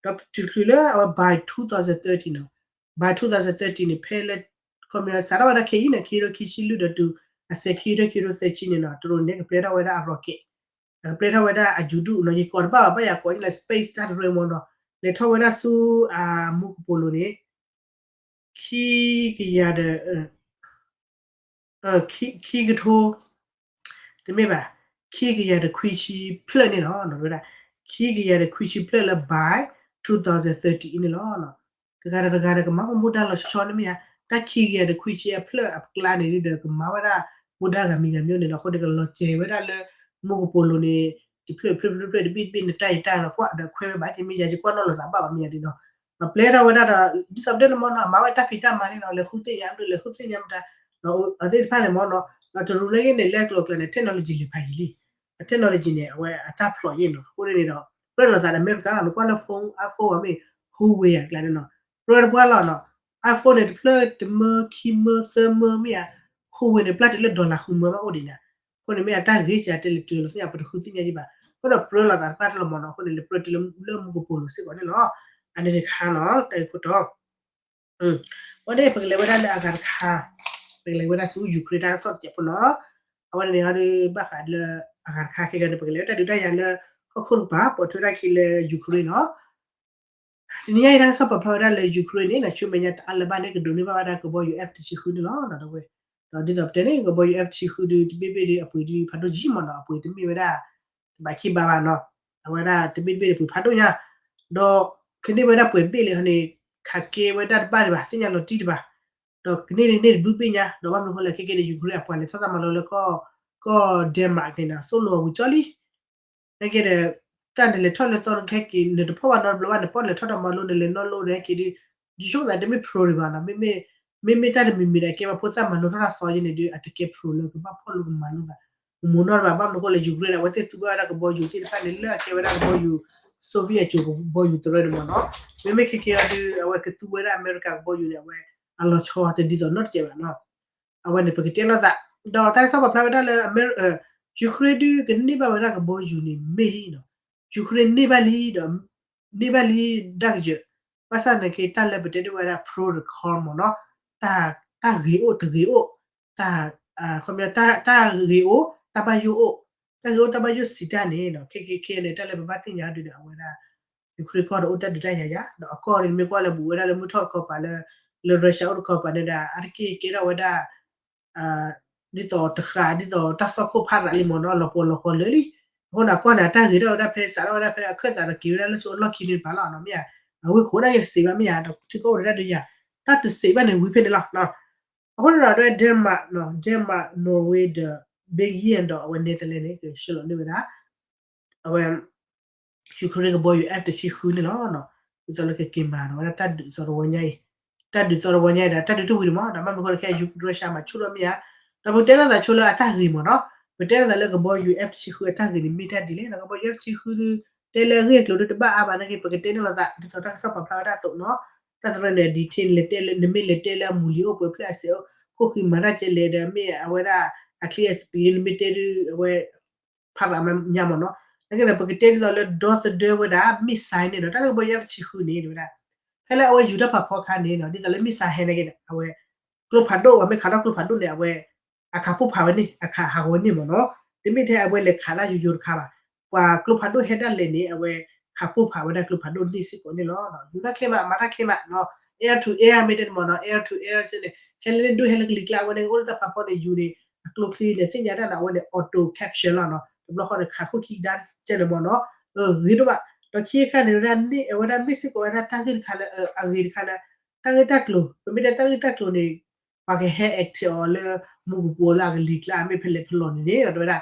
ဒီးတချုးလၢအဝဲ by two thousand thirteen နီၤ, by two thousand thirteen န့ၣ် ဖဲလၢ ခီပညီ စးထီၣ်ဝဲဒၣ်ခဲအံၤန့ၣ် ခံကထိခံဆံလွံၢ်ဒီးတုၤ အစဲးခံကထိခံကထိသၢဆံန့ၣ်နီၤ တရူးန့ၣ်ကပျဲထီၣ်ဝဲဒၣ်အ rocket, ကပျဲထီၣ်ဝဲဒၣ်အယူၤဒူၣ်နီၤ, ယကိးတဘၣ်ဘၣ် ဘၣ်ယၤကိးလၢ space တၢ်တရၢမ့ၢ်နီၤ, လဲၤထီၣ်ဝဲဒၣ်ဆူ အမူကပိာ်လိၤန့ၣ် ခံကယၤဒီး ခံကထိ တမ့ၢ်ဘၣ်, ခံကယၤဒီးခွံဆံဖျၢၣ်န့ၣ်လီၤ. ဝဲဒၣ် ခံကယၤဒီးခွံဆံဖျၢၣ်လၢ by two thousand thirty န့ၣ်လီၤ. တဂၤဒီးတဂၤဒီးကမၤဘၣ်မူဒါလီၤဆီဆီန့ၣ်မ့ၢ်ဧါ, တၢ်ခံကယၤဒီးခွံဆံအဖျၢၣ်အကျါန့ၣ်ဒီး ကမၤဝဲဒၣ်မူဒါဂၤမံၤဂၤမံၤန့ၣ်လီၤ. အဃိန့ၣ် ကလီၤစဲၤဝဲဒၣ်လၢ မူကပိာ်လိၤန့ၣ် တဖျၢၣ်ဖျၢၣ်ဖျၢၣ်ဖျၢၣ်တဘ့ၣ်တဘ့ၣ်န့ၣ် တၢ်အံၤတၢ်လီၤကွၢ်ဒီးခွဲးဝဲဘၣ်က့ၤမ့ၢ်ယၤ ယကွၢ်နီၣ်လိာ်သးဘၣ်ဘၣ်မ့ၢ်ယၤသ့ၣ်နီၤ. ပျဲထီၣ်ဝဲဒၣ်ဒီး ဒ်သိးပတဲန့ၣ်မ့ၢ်နီၤ အမၤဝဲတၢ်ဖံးတၢ်မၤန့ၣ်နီၤ လဲၤဃုသ့ၣ်ညါမနုၤ လဲၤဃုသ့ၣ်ညါမတၤ အသ့ၣ်တဖၣ်န့ၣ်မ့ၢ်နီၤ ဒီးတရူးလၢယဲန့ၣ် လၢကျိၤကျဲန့ၣ် technology လဲၤဖးယံာ်လံ. အ technology န့ၣ် အဝဲအတၢ်ဖျိးယဲၢ်နီၤ. အဃိန့ၣ်ဒီး ပျဲလိာ်သးဒီးအမဲရကၤလီၤ နကွၢ်လၢ phone အ phone အီၤမ့ၢ် Huawei အကျါန့ၣ်နီၤ ပြၢတပှၢ်လီၤနီၤ. iPhone န့ၣ် တဖျၢၣ်တမၢ ခံမၢ သၢမၢမ့ၢ်ဧါ, Huawei န့ၣ် ပျၢ်တုၤလၢ dollar ဃုမၢဘၣ်အိၣ်ဒံးန့ၣ်. အဃိန့ၣ်မ့ၢ်အတၢ်ဂ့ၤကတဲလၢတုၤလီၤသ့ၣ်ညါ ပတဃုသ့ၣ်ညါယံဘၣ်. အဃိဒီးပြၢလိာ်သးတပှၢ်တၢၢ်လီၤမ့ၢ်နီၤ. အဃိန့ၣ် လဲၤပြၢတုၤလၢ လၢမူကပိာ်လိၤစ့ၢ်ကီးန့ၣ်လီၤ. အန့ၣ်တခါနီၤ တၢ်ဂ့ၢ်ခိၣ်တီ အဝဲန့ၣ် ပကလဲၤဝဲဒၣ်လၢအဂၤတခါ, ပကလဲၤဝဲဒၣ်ဆူ Ukraine တၢ်ကစီၣ်တစဲးဖိနီၤ. အဝဲန့ၣ်န့ၣ်ဟီဒုး ဘၣ်ဃးလၢအဂၤတခါခဲကနံၣ်န့ၣ် ပကလဲၤဝဲတၢ်ဒုးတၢ်ယၤလၢ ဟီၣ်ခိၣ်တကပၤ ပိာ်ထွဲတၢ်ခံလၢ Ukraine နီၤ. တနံၤညါအံၤ တၢ်ကစီၣ်ပာ်ဖျါဝဲဒၣ်လၢ Ukraine န့ၣ် ဆူမဲာ်ညါတအါလၢၤဘၣ်န့ၣ် ကဒိးန့ၢ်ဘၣ်ဝဲဒၣ်ကဘီယူၤ F တဆံဃုန့ၣ်လီၤ. ဒီးဝဲ ဒီးဒ်သိးပတဲန့ၣ် ကဘီယူၤ F တဆံဃုဒုး တဘ့ၣ်ဘ့ၣ်ဒုး အပှ့ၤဒုးဖးဒိၣ်ယံၤမ့ၢ်နီၤ, အပှ့ၤတမ့ၢ်ဝဲဒၣ် တဘးခံဘးဘၣ်နီၤ, အဝဲဒၣ်တဘ့ၣ်တဘ့ၣ်န့ၣ် ပှ့ၤဖးဒိၣ်ညါ, ဒီးကန့ၢ်ဝဲဒၣ်ပှဲၤဘ့ၣ်လံဟီန့ၣ် ခးကဲဝဲဒၣ်တဘၣ်ဒံးဘၣ် သ့ၣ်ညါလီၤတံၢ်ဒံးဘၣ်, ဒီးကန့ၢ်န့ၣ်န့ၢ်တဘုဘ့ၣ်ညါ, ဒီးဘၣ်မနုၤအဃိလဲၣ် ခဲကနံၣ်န့ၣ် Ukraine အပှၤလဲၤထီၣ်တၢ်မၤလိလၢကီၢ် ကီၢ် Denmark န့ၣ်နီၤ သိၣ်လိအီၤဝံၤကၠီလံ နာ်က့ဒီး တၢ်နလဲၤထီၣ်လဲၤသီနကဟဲက့ၤ နတဖီၣ်ဘၣ်နီတဘျီဘၣ် နပီၣ်လဲၤထီၣ်တၢ်မၤလိ နလဲၤနီၣ်လိနဟဲက့ၤဒုး ယဆိကမိၣ်သးတမ့ၢ် pro ဒံးဘၣ်နီၤ, မ့မ့ၢ် မ့မ့ၢ်တၢ်တမံၤမံၤဒီး အကဲဘၣ်ဖိသၣ်မၤလိထီၣ်တၢ်သီယဲန့ၣ်ဒုး အတကဲ pro လၢကဘၣ်ဖီၣ်လိကမၤလိသး ကမိၤနီၣ်တဘၣ်, ဘၣ်မနုၤအဃိလဲၣ် Ukraine န့ၣ် အဝဲသ့ၣ်သူဝဲဒၣ်ကဘီယူၤသ့ၣ်တဖၣ်န့ၣ် လၢအကဲဝဲဒၣ်ကဘီယူၤ Soviet အစိၤကဘီယူၤတရၢန့ၣ်မ့ၢ်နီၤ, မ့မ့ၢ်ခဲကဲအီၤဒုး အဝဲကသူဝဲဒၣ်အမဲရကၤကဘီယူၤန့ၣ် အဝဲ အလီၤဆီတဒ်သိးနီတစဲးဘၣ်နီၤ အဝဲန့ၣ် ပကတဲလိာ်သး, ဒီးတၢ်ကစီၣ်ပာ်ဖျါဝဲဒၣ်လၢ Ukraine ဒုးကန့ၢ်ဘၣ်ဝဲဒၣ်ကဘီယူၤန့ၣ်မ့ၢ်လံနီၤ, Ukraine န့ၢ်ဘၣ်လံဒီး န့ၢ်ဘၣ်လံဒၣ်ကယၢၤ, ဘၣ်ဆၣ်နာ်က့တၢ်လၢပတဲဒ်ဝဲဒၣ် pro ဒီး con မ့ၢ်နီၤ, တၢ်ဂ့ၤအိၣ်တဂ့ၤအိၣ်, တၢ် ခီပညီ တၢ်ဂ့ၤအိၣ် တၢ်ဘၣ်ယိၣ်အိၣ်, တၢ်ဂ့ၤအိၣ်တၢ်ဘၣ်ယိၣ်စံးတၢ်န့ၣ်နီၤ, ခဲခဲခဲန့ၣ် တၢ်လၢပဘၣ်သ့ၣ်ညါဒုးဒီး အဝဲဒၣ် Ukraine ကီၢ်ဒီးအိၣ်တၢ်ဒုးတၢ်ယၤယၤ, ဒီးအကီၢ်န့ၣ်မ့ၢ်ကွၢ်လၢဘူးဝဲဒၣ်လၢမုၢ်ထီၣ်တခီပၤလၢ လၢ Russia အိၣ်တခီပၤန့ၣ်ဒီး အါတက့ၢ်ကဲထီၣ်ဝဲဒၣ် ဒ်သိးတဃာ် ဒ်သိးတၢ်သွၣ်ခိၣ်ဖးရးလံမ့ၢ်နီၤ, လီၤပှီၢ်လီၤဃီၤလၢာ်လံ. အဃိန့ၣ် အကီၢ်န့ၣ် အတၢ်ဂ့ၤထီၣ်ဝဲဒၣ်ဖဲ စးထီၣ်ဝဲဒၣ်ဖဲအခၢၣ်သးဒီးက့ၤဝဲဒၣ်လၢဆူအလီၢ်ခံန့ၣ်တဖၣ်လီၤနီၤ, မ့ၢ်ဧါ, အဝ့ၢ်ခိးဒၣ်ယဲတစံးဘၣ်မ့ၢ်ဧါ, ဒီးထံကီၢ်အိၣ်ဒၣ်တၢ်ဒုးယၤ, တၢ်တစံးဘၣ်န့ၣ်ဝံၤဖဲန့ၣ်လီၤ. အဃိန့ၣ်ဒီး Denmark နီၤ, Denmark, Norway ဒီး Belgium ဒီးအဝဲ Netherlands န့ၣ် ကဆှၢလီၤန့ၢ်ဝဲဒၣ် အဝဲ Ukraine ကဘီယူၤ F တဆံဃုန့ၣ်လီၤ. ဒ်သိးလၢကက့ၤမၤဒီးဝဲဒၣ်တၢ်ဒုးသီတဝီညါအံၤ, တၢ်ဒုးသီတဝီညါအံၤဒီး တၢ်ဒုးတဝံၤန့ၣ်မ့ၢ် ဒီးဘၣ်မနုၤအဃိလဲၣ် ခဲ Russia မၤဆူၣ်ထီၣ်မ့ၢ်ဧါ, ဒီးပကတဲလိာ်သးဆိလၢအတၢ်ဂ့ၤမ့ၢ်နီၤ, ပတဲလိာ်သးလၢကဘီယူၤ F တဆံဃုအတၢ်ဂ့ၤန့ၣ် မ့ၢ်တၢ်ဒ်လဲၣ်, ဒီးကဘီယူၤ F တဆံဃု တဲလၢအဂ့ၢ်အကျိၤဒုးတဘၣ်အါဘၣ်နာ်က့ ပကတဲန့ၣ်လိာ်သး ဒ်သိးတၢ်ကစီၣ်ပာ်ဖျါဝဲဒၣ်အသိးနီၤ, တၢ်တရၢန့ၣ် detail နလဲၤတဲလၢ နမ့ၢ်လဲၤတဲလၢအမူလံၤအိၣ်ပှဲၤဖျၢၣ်အစဲးအိၣ် ခိၣ်ဃံမၤတၢ်ကဲလဲၣ်ဒီး မ့ၢ်အဝဲဒၣ် အချံအစပံး နမ့ၢ်တဲဒုး အဝဲ ဖးရးမးညါမ့ၢ်နီၤ, နာ်က့ဒီး ပကတဲဒ်သိးလၢဒီသဒၢဝဲဒၣ် missile န့ၣ်ဒီး တၢ်လၢကဘီယူၤ F တဆံဃုန့ၣ် တဲဝဲဒၣ် ဖဲလၢအဝဲယူၤတၢ်ဖးဖီအခါန့ၣ်နီၤ ဒ်သိးလၢ missile ဟဲနာ်က့ဒီး အဝဲ ကျိဖးဒိၣ် ပှၤမ့ၢ်ခးထီၣ်ကျိဖးဒိၣ်န့ၣ် အဝဲ အခးပိၢ်ဖးဝဲန့ၣ် အခးဟးဂီၤဝဲန့ၣ်မ့ၢ်နီၤ, တမ့ၢ်ထဲအဝဲလဲၤခးတၢ်ယိယိတခါဘၣ်, ပှၤကျိဖးဒိၣ်ဟဲဒၣ်လဲာ်န့ၣ် အဝဲခးပိၢ်ဖးဝဲဒၣ်ကျိဖးဒိၣ်န့ၣ်စ့ၢ်ကီးန့ၣ်လီၤ. ယူၤတၢ်ချ့မး မၤတၢ်ချ့မးနီၤ, air to air မ့ၢ်တဲန့ၣ်မ့ၢ်နီၤ air to air စ့ၢ်န့ၣ် ဟဲလၢန့ၣ်ဒိၣ်ဟဲလၢကလံၤကျါ အဝဲန့ၣ်အိၣ်လၢတၢ်ဖးဖီန့ၣ် ယူၤန့ၣ် အကျိချံန့ၣ် သ့ၣ်ညါတၢ်န့ၣ် အဝဲန့ၣ် auto capture လီၤနီၤ, တဘျီဃီန့ၣ် ခးခိၣ်ခံကဒါကဲန့ၣ်မ့ၢ်နီၤ, ဂ့ၤဒိၣ်ဘၣ်, ဒီးခံခါန့ၣ်ဝဲဒၣ်န့ၣ် အဝဲဒၣ်မ့ၢ်စ့ၢ်ကီးဝဲဒၣ်တၢ်ဂ့ၢ်တခါလၢ အဂ့ၤတခါလၢ တၢ်ဂ့ၢ်တၢ်ကျိၤ ပမ့ၢ်တဲတၢ်ဂ့ၢ်တၢ်ကျိၤန့ၣ် ပှၤကဟဲ attack အီၤလၢ မူကပိာ်လၢအကလံၤကျါ မ့ၢ်ဖဲလဲၣ်ဖဲလဲၣ်န့ၣ်န့ၣ် ဒီးဝဲဒၣ်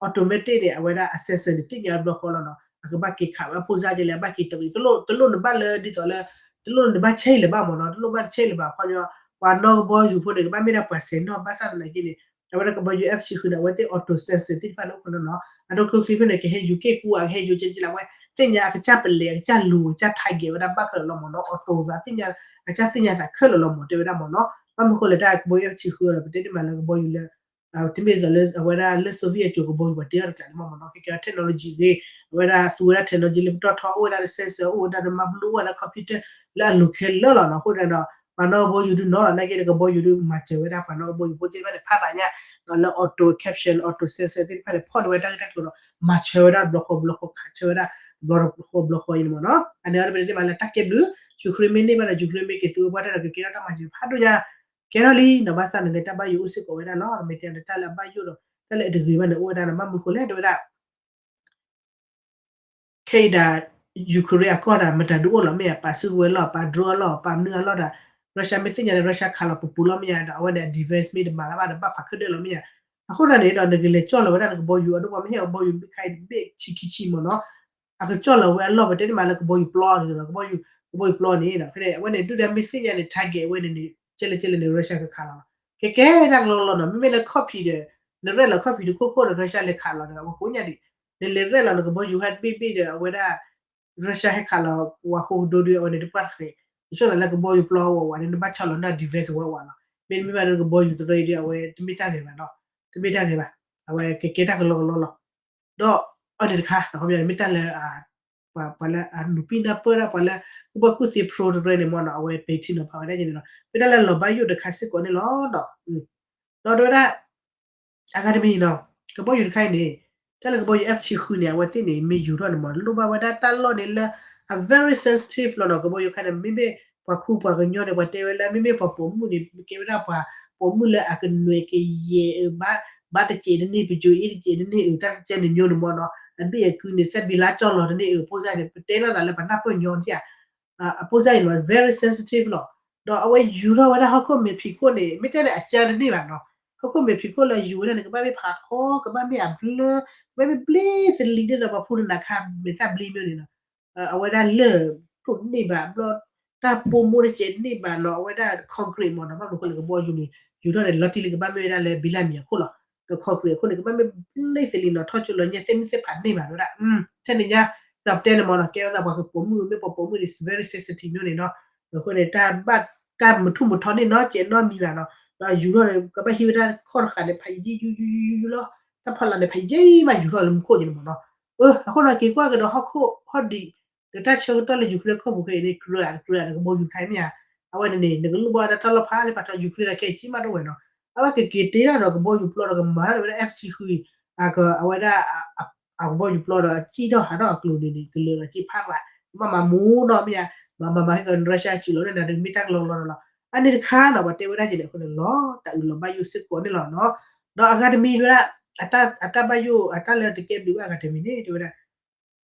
automatic န့ၣ် အဝဲဒၣ်အ sensor န့ၣ် သ့ၣ်ညါတဘျီဃီလီၤနီၤ, အကဘၣ်က့ၤခးဝဲအဖိစၢ်ကဲလဲၣ် အဘၣ်က့ၤတရံး တလိၣ် တလိၣ်နဘၣ်လၢဒ်သိးလၢ တလိၣ်နဘၣ်ဆဲးအံၤလၢၤဘၣ်မ့ၢ်နီၤ, တလိၣ်ဘၣ်ဆဲးအံၤလၢၤဘၣ် ခီပညီ ပှၤနီၣ်ကဘီယူၤဖိန့ၣ် ကဘၣ်မ့ၢ်ဒၣ်ပှၤစဲးနီၣ် ဘၣ်ဆၣ်သနာ်က့န့ၣ် အဝဲဒၣ်ကဘီယူၤ F တဆံဃုန့ၣ် အဝဲသ့ၣ် auto sensor သ့ၣ်တဖၣ်န့ၣ်အိၣ်ခိးနီၤနီၤ, အဒိကျိချံဖဲန့ၣ် ကဟဲယူၤက့ၢ်ကူအကဟဲယူၤကဲကဲလၢအဝဲ သ့ၣ်ညါအကစၢ်ပလဲၤ အကစၢ်လူၤ အကစၢ် target ဝဲဒၣ်ဘၣ်ခဲလၢာ်လီၤမ့ၢ်နီၤ, auto သးသ့ၣ်ညါ အကစၢ်သ့ၣ်ညါသးခဲလၢာ်လီၤမ့ၢ် တဲဝဲဒၣ်မ့ၢ်နီၤ, ဘၣ်မနုၤအဃိလဲၣ် တၢ်ကဘီယူၤ F တဆံဃုဒီး ပတဲတ့ၢ်မးလၢကဘီယူၤလၢ တမ့ၢ်ဒ်သိးလၢအဝဲဒၣ်လၢ Soviet အစိၤကဘီယူၤပှၤတ့ထီၣ်တကျါန့ၣ်မ့ၢ်နီၤ, ခဲကဲ technology ဂ့ၤ, အဝဲဒၣ်သူဝဲဒၣ် technology လၢပတီၢ်ထီ အိၣ်ဝဲဒၣ်လၢ sensor အိၣ်ဝဲဒၣ်လၢ မၤဘျူး အိၣ်ဝဲဒၣ် computer လၢအလိၤခဲလၢာ်လီၤနီၤ, အဃိန့ၣ်ဒီး ပှၤနီၣ်ကဘီယူၤဒုးနီၤလီၤ နာ်က့ဒီးကဘီယူၤဒုးမၤစၢၤဝဲဒၣ်ပှၤနီၣ်ကဘီယူၤဖိသ့ၣ်တဖၣ်န့ၣ် ဖးရးညါ လၢ auto caption auto sensor သ့ၣ်တဖၣ်န့ၣ် ဖီၣ်န့ၢ်ဝဲတၢ်ဂ့ၢ်တၢ်ကျိၤဒီး မၤစၢၤဝဲဒၣ်တဘျီဃီဘျီဃီခးဆၢဝဲဒၣ် တဘျီဃီဘျီဃီအံၤန့ၣ်မ့ၢ်နီၤ, အန့ၣ်အီၤပတဲတ့ၢ်မးလၢတၢ်ကဲဘျုး Ukraine မ့ၢ်န့ၢ်ဘၣ်ဒီး Ukraine မ့ၢ်က့ၤသူဝဲပှၢ်တၢ်ဒီးကကဲထီၣ်တၢ်မၤစၢၤဖးဒိၣ်ညါ ကဲထီၣ်လံနီၤ, ဘၣ်ဆၣ်န့ၣ် တၢ်ဘၣ်ယိၣ်အိၣ်စ့ၢ်ကီးဝဲဒၣ်လီၤ, မ့ၢ်တဲန့ၣ် တၢ်လၢအဘၣ်ယိၣ်ဒီး တၢ်လၢအတဂ့ၤဘၣ်န့ၣ် အိၣ်ဝဲဒၣ်နီၤ, ဘၣ်မနုၤဃိလဲၣ် တဲဝဲဒၣ် ခဲအံၤဒၣ် Ukraine အကီၢ်ဒၣ် မတၤဒုးအိၣ်လီၤ မ့ၢ်ဧါ, ပာ်စုကဝဲၤလီၤ, ပာ် drone လီၤ, ပာ်မနုၤအလီၢ်ဒၣ်, Russia မ့ၢ်သ့ၣ်ညါန့ၣ် Russia ခးလီၤပပူၤလီၤ မ့ၢ်ဧါ, ဒီးအဝဲန့ၣ် အ defense မ့ၢ်တမၤလၢၤဘၣ်ဒီး ဘၣ်ဖးခဲဒၢလီၤ မ့ၢ်ဧါ. အဃိသတးန့ၣ်ဒီး နကလဲၤကၠီၣ်လီၤဝဲဒၣ်နကဘီယူၤ အဒိပှၤမ့ၢ်ဟဲကဘီယူၤ မ့ၢ်ခါအံၤတဘ့ၣ်ဆံခံဆံမ့ၢ်နီၤ, အကကၠီၣ်လီၤဝဲအလီၢ် ပတဲန့ၣ်မးလၢကဘီယူၤပျီန့ၣ်, ကဘီယူၤပျီန့ၣ် အဝဲန့ၣ် ဒုၣ်ဒါမ့ၢ်သ့ၣ်ညါန့ၣ် target ဝဲန့ၣ်န့ၣ် ကဲလဲၣ်ကဲလဲၣ်န့ၣ် Russia ကခးလီၤ. ကဲကဲတၢ်ကလီကလီနီၤ, မ့မ့ၢ်လၢခီၣ်ဖံးဒီး နရဲၣ်လီၤခီၣ်ဖံးတခိၣ်ခိၣ်ဒီး Russia လဲၤခးလီၤဒီး အဝဲကိးညါဒံး, နလဲၤရဲၣ်လီၤနကဘီယူၤဟဲတဘ့ၣ်ဘ့ၣ်ဒီး အဝဲဒၣ် Russia ဟဲခးလီၤ ပှၤဃိကဒိဒုး အဝဲန့ၣ်တပှၢ်တဃဲး တဆိသးလၢကဘီယူၤပျီဝဲဝးန့ၣ် နဘၣ်ဆီလီၤနၢ် defense ဝဲဝးလီၤ. မ့တမ့ၢ်ဘၣ်ဒီးကဘီယူၤတရၢအံၤဒီး အဝဲတမ့ၢ်တၢ်ဂ့ၤဘၣ်နီၤ, တမ့ၢ်တၢ်ဂ့ၤဘၣ်, အဝဲကကဲတၢ်ကလီကလီလီၤ. ဒီးအီၤန့ၣ်တခါ မ့ၢ်တၢ်လၢ ပှၤလၢအနူၤပံၢ်နၢ်ပၢၢ်ဒၣ်ပှၤလၢ ကူၣ်ဘၣ်ကူၣ်သ့ pro တရၢန့ၣ်မ့ၢ်နီၤ အဝဲပ့ၤထံနီၤဖးဝဲဒၣ်န့ၣ်လီၤ. မ့ၢ်တၢ်လၢလီၤဘၣ်ယိၣ်တခါစ့ၢ်ကီးန့ၣ်လီၤ. ဒီးတဲဝဲဒၣ် အဂၤတမံၤနီၤ, ကဘီယူၤတခါအံၤန့ၣ် တၢ်လၢကဘီယူၤ F ဆံဃုန့ၣ် အဝဲသ့ၣ်န့ၣ် မ့ၢ်ယူၤထီၣ်န့ၣ်မ့ၢ် လိၣ်ဘၣ်ဝဲဒၣ်တၢ်လီၢ်န့ၣ်လၢ အ very sensitive လီၤနီၤ. ကဘီယူၤခါန့ၣ် မ့မ့ၢ်ပှၤခူပှၤကညီန့ၣ် ပှၤတဲဝဲလၢ မ့မ့ၢ်ပှၤပိာ်မုၣ်န့ၣ် ကဲဝဲဒၣ်ပှၤပိာ်မုၣ်လၢအကနွဲၣ်ကယဲၢ် ဘါတစဲးတန့ၢ် ပယိၤအ့တစဲးတန့ၢ်အုး တၢ်ကဲန့ၣ်မျိုးန့ၣ်မ့ၢ်နီၤ, အဘ့ၣ်အကုန့ၣ် သၢဘ့ၣ်လါကၠီလီၤတန့ၢ်အုး အဖိစၢ်န့ၣ် ပတဲနီၢ်သးလၢပနၢ်ပၢၢ်ညီန့ၣ်ဧါ အဖိစၢ်အံၤမ့ၢ် very sensitive လီၤ. ဒီးအဝဲယူၤထီၣ်ဝဲဒၣ်ဟီၣ်ခိၣ်မဲာ်ဖံးခိၣ်န့ၣ် မ့ၢ်တဲန့ၣ်အကၢတန့ၢ်ဘၣ်နီၤ, ဟီၣ်ခိၣ်မဲာ်ဖံးခိၣ်လၢယူၤဝဲဒၣ်န့ၣ် ကဘၣ်မ့ၢ်ဖးထီ ကဘၣ်မ့ၢ်အဘျၢ ကဘၣ်မ့ၢ်ဘျ့သလံး ဒ်သိးပှၤဖူနနၤခါမဲာ်သၣ်ဘျ့မ့ၢ်န့ၣ်နီၤ, အဝဲဒၣ်လၢၢ် ထိၣ်န့ၢ်ဘၣ်ဘျီ တၢ်ပိာ်မိၣ်တစဲးန့ၢ်ဘၣ်နီၤ, အဝဲဒၣ် concrete မ့ၢ်နီၤ, ဘၣ်မနုၤအဃိလဲၣ် ကဘီယူၤန့ၣ် ယူၤထီၣ်န့ၣ် လီၤတံၢ်လံ ကဘၣ်မ့ၢ်ဝဲဒၣ်လၢဘံလၢ်မံၤအခိၣ်လီၤ. ဒီး concrete အခိၣ်န့ၣ် ကဘၣ်မ့ၢ်ဘျ့သလံးနီၤ, ထီၣ်ကၠိလီၤညါသ့ၣ်မုၢ်သ့ၣ်ဖးန့ၢ်ဘၣ်ဝဲဒၣ်, ထဲန့ၣ်ညါ သးပတဲန့ၣ်မ့ၢ်နီၤ, ကဲဝဲသးပှၤကပိာ်မုၣ် မ့ၢ်ပှၤပိာ်မုၣ်န့ၣ် very sensitive မျိုးန့ၣ်နီၤ, အဃိန့ၣ် တၢ်ဘၣ် တၢ်မထူၣ်မထီန့ၢ်နီၤ စဲးနီတမံၤဘၣ်နီၤ, ဒီးယူၤထီၣ်န့ၣ် ကဘၣ်ဟံးဝဲဒၣ်ခီၣ်တဃာ်န့ၣ် ဖးယံာ်ယံာ်ယံာ်ယံာ်ယံာ်လီၤ, တၢ်ဖီလာ်န့ၣ် ဖးယံာ်မးယူၤထီၣ်လၢမူခိၣ်က့ၤန့ၣ်မ့ၢ်နီၤ, အဃိန့ၣ် က့ၤကွၢ်ကဒီးဟီၣ်ခိၣ်ဟီၣ်ဒံး ဒီးတၢ်ဆၢကတီၢ်လၢ Ukraine ကီၢ်ပူၤခဲအံၤန့ၣ် ကြၢးတကြၢးဒီးကဘီယူၤခါအံၤမ့ၢ်ဧါ, အဝဲန့ၣ်န့ၣ် နကလိၣ်ဘၣ်ဝဲဒၣ်တၢ်လီၢ်ဖးလၢပှၤထီ Ukraine ဒီးခဲအံၤကံမးတအိၣ်ဝဲနီၤ, အဝဲကက့ၤတ့တၢ်ဒီးကဘီယူၤပျီဒီးကမၤတၢ်ဝဲဒၣ် F ဆံဃု အက အဝဲဒၣ် အကဘီယူၤပျီဒီးစံၣ်ထီၣ်ဟးထီၣ်အကျိၤန့ၣ်န့ၣ် ကလၢာ်ဒီးစ့ဖးရး ကဘၣ်မၤမူနီၤမ့ၢ်ဧါ, မၤမၤမၤဟဲက Russia စူၤလီၤန့ၣ် နၤဒုးမ့ၢ်တၢ်ကလီကလီလီၤ, အန့ၣ်တခါနီၤ ပှၤတဲဝဲဒၣ်က့ၤန့ၣ်အဃိန့ၣ် လီၤတၢ်အုးလီၤဘၣ်ယိၣ်စ့ၢ်ကီးန့ၣ်လီၤနီၤ, ဒီးအဂၤတမံၤတဲဝဲဒၣ် အတၢ်ဘၣ်ယိၣ် အတၢ်လၢတကဲဘျုးဘၣ်အဂၤတမံၤန့ၣ် တဲဝဲဒၣ်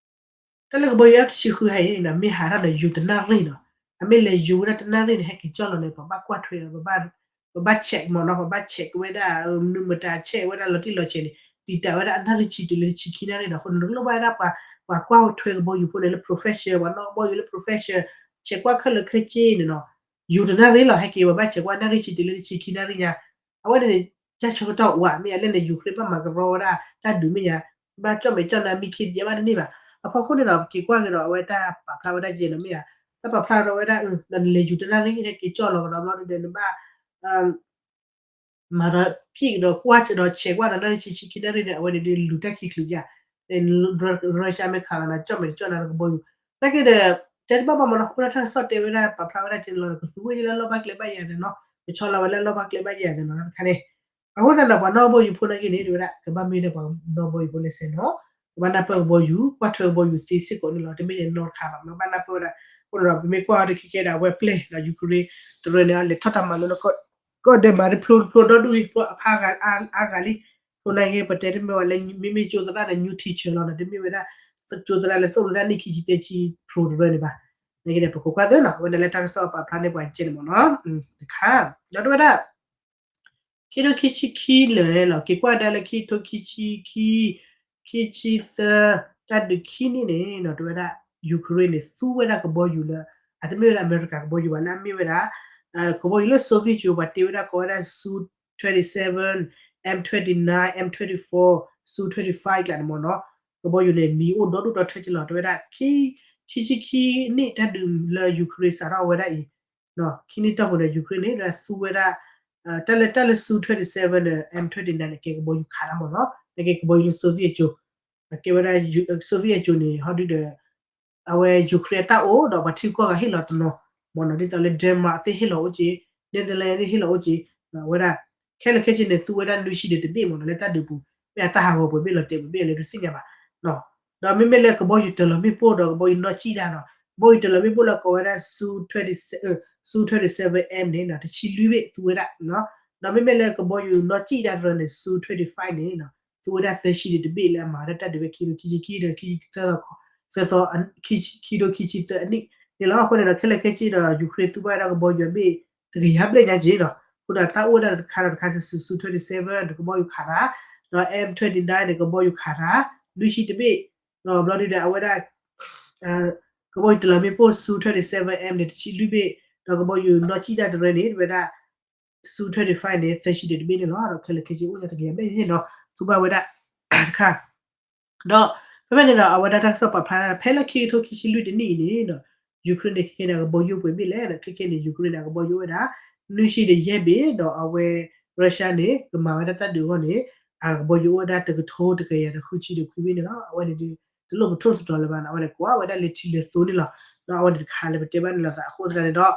တၢ်လၢကဘီယူၤ F တဆံဃု ဟဲအံၤန့ၣ် မ့ၢ်ဟးထီၣ်န့ၣ် ယူၤတနၣ်ရံၣ်နီၤ, အမ့ၢ်လဲၤယူၤဝဲဒၣ်တနၣ်ရံၣ်န့ၣ် ဟဲက့ၤကၠီၣ်လီၤန့ၣ် ပဘၣ်ကွၢ်ထွဲ ပဘၣ် check မ့ၢ်နီၤ, ပဘၣ် check ဝဲဒၣ် မနုၤမတၤ check ဝဲဒၣ်လီၤတံၢ်လီၤဆဲးန့ၣ် တံာ်တာ်ဝဲဒၣ်အနၣ်ရံၣ်ဆံတုၤလၢတဆံခံနၣ်ရံၣ်နီၤ, အဃိန့ၣ် နကလိၣ်ဘၣ်ဝဲဒၣ်ပှၤ ပှၤကွၢ်ထွဲကဘီယူၤဖိန့ၣ်လၢ professional ပှၤနီၣ်ကဘီယူၤလၢ professional check ကွၢ်ခဲလၢာ်ခဲဆ့န့ၣ်နီၤ, ယူၤတနၣ်ရံၣ်လီၤ ဟဲက့ၤ ပဘၣ် check ကွၢ်နၣ်ရံၣ်ဆံတုၤလၢတဆံခံနၣ်ရံၣ်ညါ, အဝဲန့ၣ်န့ၣ် တၢ်ဆၢကတီၢ်အိၣ်ဧါ မ့ၢ်အလဲၣ်န့ၣ် Ukraine ဘၣ်မၤကရီဝဲဒၣ်တၢ်ဒုးမ့ၢ်ညါ, ဘၣ်ကၠီၣ်မဲာ်ကၠီၣ်နါမံခ့တကဲဘၣ်တန့ၢ်ဘၣ်, အဖီခိၣ်န့ၣ်ဒီး က့ၤကွၢ်က့ၤဒီး အဝဲတၢ်ပာ်ဖျါဝဲဒၣ်ကဲနီၤမ့ၢ်ဧါ, တၢ်ပာ်ဖျါဒီးဝဲဒၣ် နလဲၤယူၤတနၣ်ရံၣ်န့ၣ် ဟဲက့ၤကၠီၣ်လီၤကဒီးဘျီဒုဒီး နဘၣ် မၤဒီး ဖံးကဒီးကွၢ်ဒီး check ကွၢ်ဒီးနၣ်ရံၣ်ဆံခံနၣ်ရံၣ်န့ၣ် အဝဲန့ၣ်ဒုးလူၤတၢ်ခံချုးယါ, Russia မ့ၢ်ခးလီၤနၤ ကၠီၣ်မဲာ်တကၠီၣ်နၤလၢကဘီယူၤ, နာ်က့ဒီး တဲတဘၣ်ဘၣ်မ့ၢ်နီၤ, အဃိဒီးတၢ်ကစီၣ်တဲဝဲဒၣ် ပာ်ဖျါဝဲဒၣ်ကဲလီၤ ကသူဝဲယလၢလီၢ်ဘၣ်ကျဲဘၣ်ယၤသ့ၣ်နီၤ, ကဆီလီၤဝဲလၢလီၢ်ဘၣ်ကျဲဘၣ်ယၤသ့ၣ်နီၤ တခါန့ၣ်, အဃိသတးဒီး ပှၤနီၣ်ကဘီယူၤဖိနာ်က့န့ၣ် တဲဝဲဒၣ် ကဘၣ်မ့ၢ်ဒီးပှၤနီၣ်ကဘီယူၤဖိလၢစဲးနီၤ, ကဘၣ်နၢ်ပၢၢ်ကဘီယူၤ ကွၢ်ထွဲကဘီယူၤသ့စ့ၢ်ကီးန့ၣ်လီၤ, တမ့ၢ်န့ၣ်နီတခါဘၣ် မ့ၢ်ကဘၣ်နၢ်ပၢၢ်ဝဲဒၣ်, အဃိန့ၣ်ဒီး ပမ့ၢ်ကွၢ်အီၤတခီခဲဒီး အဝဲပျဲၢ်ဒီး Ukraine တရၢန့ၣ် လဲၤထီၣ်တၢ်မၤလိလၢ ကီၢ်ဒဲးမးတဖျိတဖျိဒီဒူၣ်လံ ဖျိအဖးအါဂၤလံ, ဖျိနာ်က့ ပတဲတမ့ၢ်ဝဲလၢ မ့မ့ၢ်ကၠိသရၣ်န့ၣ် new teacher လီၤနီၤ, တမ့ၢ်ဝဲဒၣ် ကၠိသရၣ်လၢသိၣ်လိဒၣ်နံၣ်ခံဆံသၢဆံ ဖျိတရၢန့ၣ်ဘၣ်, နာ်က့ဒီး ပကကွၢ်သ့နီၤ အဝဲန့ၣ်လၢတၢ်ကစီၣ်ပာ်ဖျါန့ၢ်ပှၤကဲန့ၣ်မ့ၢ်နီၤ, တခါ, ဒီးတဲဝဲဒၣ် ခံထိခံဆံခံလၢာ်လီၤ, က့ၤကွၢ်ဒၣ်လၢခံထိခံဆံခံ, ခံဆံသၢ, တၢ်ဒုးခံနံၣ်န့ၣ်နီၤ တဲဝဲဒၣ် Ukraine န့ၣ် သူဝဲဒၣ်ကဘီယူၤလၢ အတမ့ၢ်ဝဲဒၣ်အမဲရကၤကဘီယူၤဘၣ် လၢအမ့ၢ်ဝဲဒၣ် ကဘီယူၤလၢ Soviet ကၠိ ပှၤတ့ဝဲဒၣ်ကိးဝဲဒၣ် Su twenty-seven, M twenty-nine, M twenty-four, Su twenty-five ကျါန့ၣ်မ့ၢ်နီၤ, ကဘီယူၤန့ၣ် မံၤအိၣ်ဒီဒူၣ်ဒီထၢက့လီၤ တဲဝဲဒၣ် ခံဆံခံနံၣ်တၢ်ဒုးလၢ Ukraine စးထီၣ်ဝဲဒၣ်အံၤ ခံနံၣ်တီၢ်ပူၤန့ၣ် Ukraine န့ၣ် သူဝဲဒၣ် တၢ်လၢ တၢ်လၢ Su twenty-seven ဒီး M twenty-nine န့ၣ် ကဲကဘီယူၤခးတၢ်မ့ၢ်နီၤ, ကဲကဘီယူၤလၢ Soviet ကၠိ, ကဲဝဲဒၣ် Soviet ကၠိန့ၣ် ဟီဒုဒီး အဝဲ Ukraine အတၢ်အိၣ်ဒီးပှၤထံကီၢ်ဂၤဟ့ၣ်လီၤတနီၤ မ့ၢ်နီၤ, ဒ်သိးလၢ Denmark သ့ၣ်ဟ့ၣ်လီၤအိၣ်က့, Netherlands သ့ၣ်ဟ့ၣ်လီၤအိၣ်က့, အဝဲဒၣ် ခဲလၢာ်ခဲဆ့န့ၣ် သူဝဲဒၣ်နွံဆံဒီးတဘ့ၣ်မ့ၢ်နီၤ, လၢတၢ်ဒုးပူၤ မ့ၢ်အတၢ်ဟးဂီၤပှဲၤဘ့ၣ်လီၤတဲာ်ပှဲၤဘ့ၣ်လၢတသ့ၣ်ညါဘၣ် ဒီးမ့မ့ၢ်လၢကဘီယူၤတလီၤမ့ၣ်ပိၢ်ဒီးကဘီယူၤနီၢ်စံၣ်တၢ်နီၤ, ကဘီယူၤတလီၤမ့ၣ်ပိၢ်လၢကိးဝဲဒၣ် Su twenty, Su twenty-seven M န့ၣ်နီၤ တဆံလွံၢ်ဘ့ၣ်သူဝဲဒၣ်, ဒီးမ့မ့ၢ်လၢကဘီယူၤနီၢ်စံၣ်တၢ်တရၢန့ၣ် Su twenty-five န့ၣ်နီၤ သူဝဲဒၣ်သၢဆံဒီးတဘ့ၣ်လၢအမၤဝဲဒၣ်တၢ်ဒုးဝဲခံကထိခံဆံခံဒီး သၢသီ, သၢသီ, ခံကထိခံဆံသၢအနံၣ်န့ၣ်လီၤ. အဃိန့ၣ်ဒီး ခဲလၢာ်ခဲဆ့ဒီး Ukraine သူဘၣ်ဝဲဒၣ်ကဘီယူၤအဘ့ၣ် တကယၤဘျဲၣ်ညါက့ၤနီၤ, အဃိဒီးတၢ်အိၣ်ဝဲဒၣ်တခါဒီးတခါ Su twenty-seven ဒီးကဘီယူၤခးတၢ်, ဒီး M twenty-nine န့ၣ် ကဘီယူၤခးတၢ် နွံဆံတဘ့ၣ်, ဒီးဘျီဒုဒီး အဝဲဒၣ် ကဘီယူၤတလီၤမ့ၣ်ပိၢ် Su twenty-seven M န့ၣ် တဆံလွံၢ်ဘ့ၣ်, ဒီးကဘီယူၤနီၢ်စံၣ်တၢ်တရၢန့ၣ် ဝဲဒၣ် Su twenty-five န့ၣ် သၢဆံဒီးတဘ့ၣ်န့ၣ်လီၤ. ဒီးခဲလၢာ်ခဲဆ့အိၣ်ညါတကယၤဘျဲၣ်ညါနီၤ, သူဘၣ်ဝဲဒၣ်တခါ ဒီးဖဲဖဲန့ၣ်ဒီး အဝဲဒၣ်တၢ်ကစီၣ်ပာ်ဖျါဒၣ် ဖဲလၢခံကထိခံဆံလွံၢ်တနံၣ်အံၤန့ၣ်ဒီး Ukraine န့ၣ် ခဲခဲန့ၣ် အကဘီယူၤပှဲၤဘ့ၣ်လဲၣ်ဒီး ခဲခဲန့ၣ် Ukraine န့ၣ် အကဘီယူၤအိၣ်ဝဲဒၣ် နွံဆံဒီးယဲၢ်ဘ့ၣ် ဒီးအဝဲ Russia န့ၣ် ကမၤဝဲဒၣ်တၢ်ဒုးအဂီၢ်န့ၣ် အကဘီယူၤအိၣ်ဝဲဒၣ်တကထိတကယၤဒီးဃုဆံဒီးခွံဘ့ၣ်န့ၣ်လီၤ. အဝဲန့ၣ်ဒုး တလိၣ်ပထိၣ်သတြီၤလၢၤဘၣ်နီၤ အဝဲန့ၣ်ကွၢ်ဝဲဒၣ်လၢထံလၢသိန့ၣ်လီၤ. ဒီးအဝဲန့ၣ်တခါလၢပတဲဘၣ်န့ၣ်လီၤသးအဃိသတးန့ၣ်ဒီး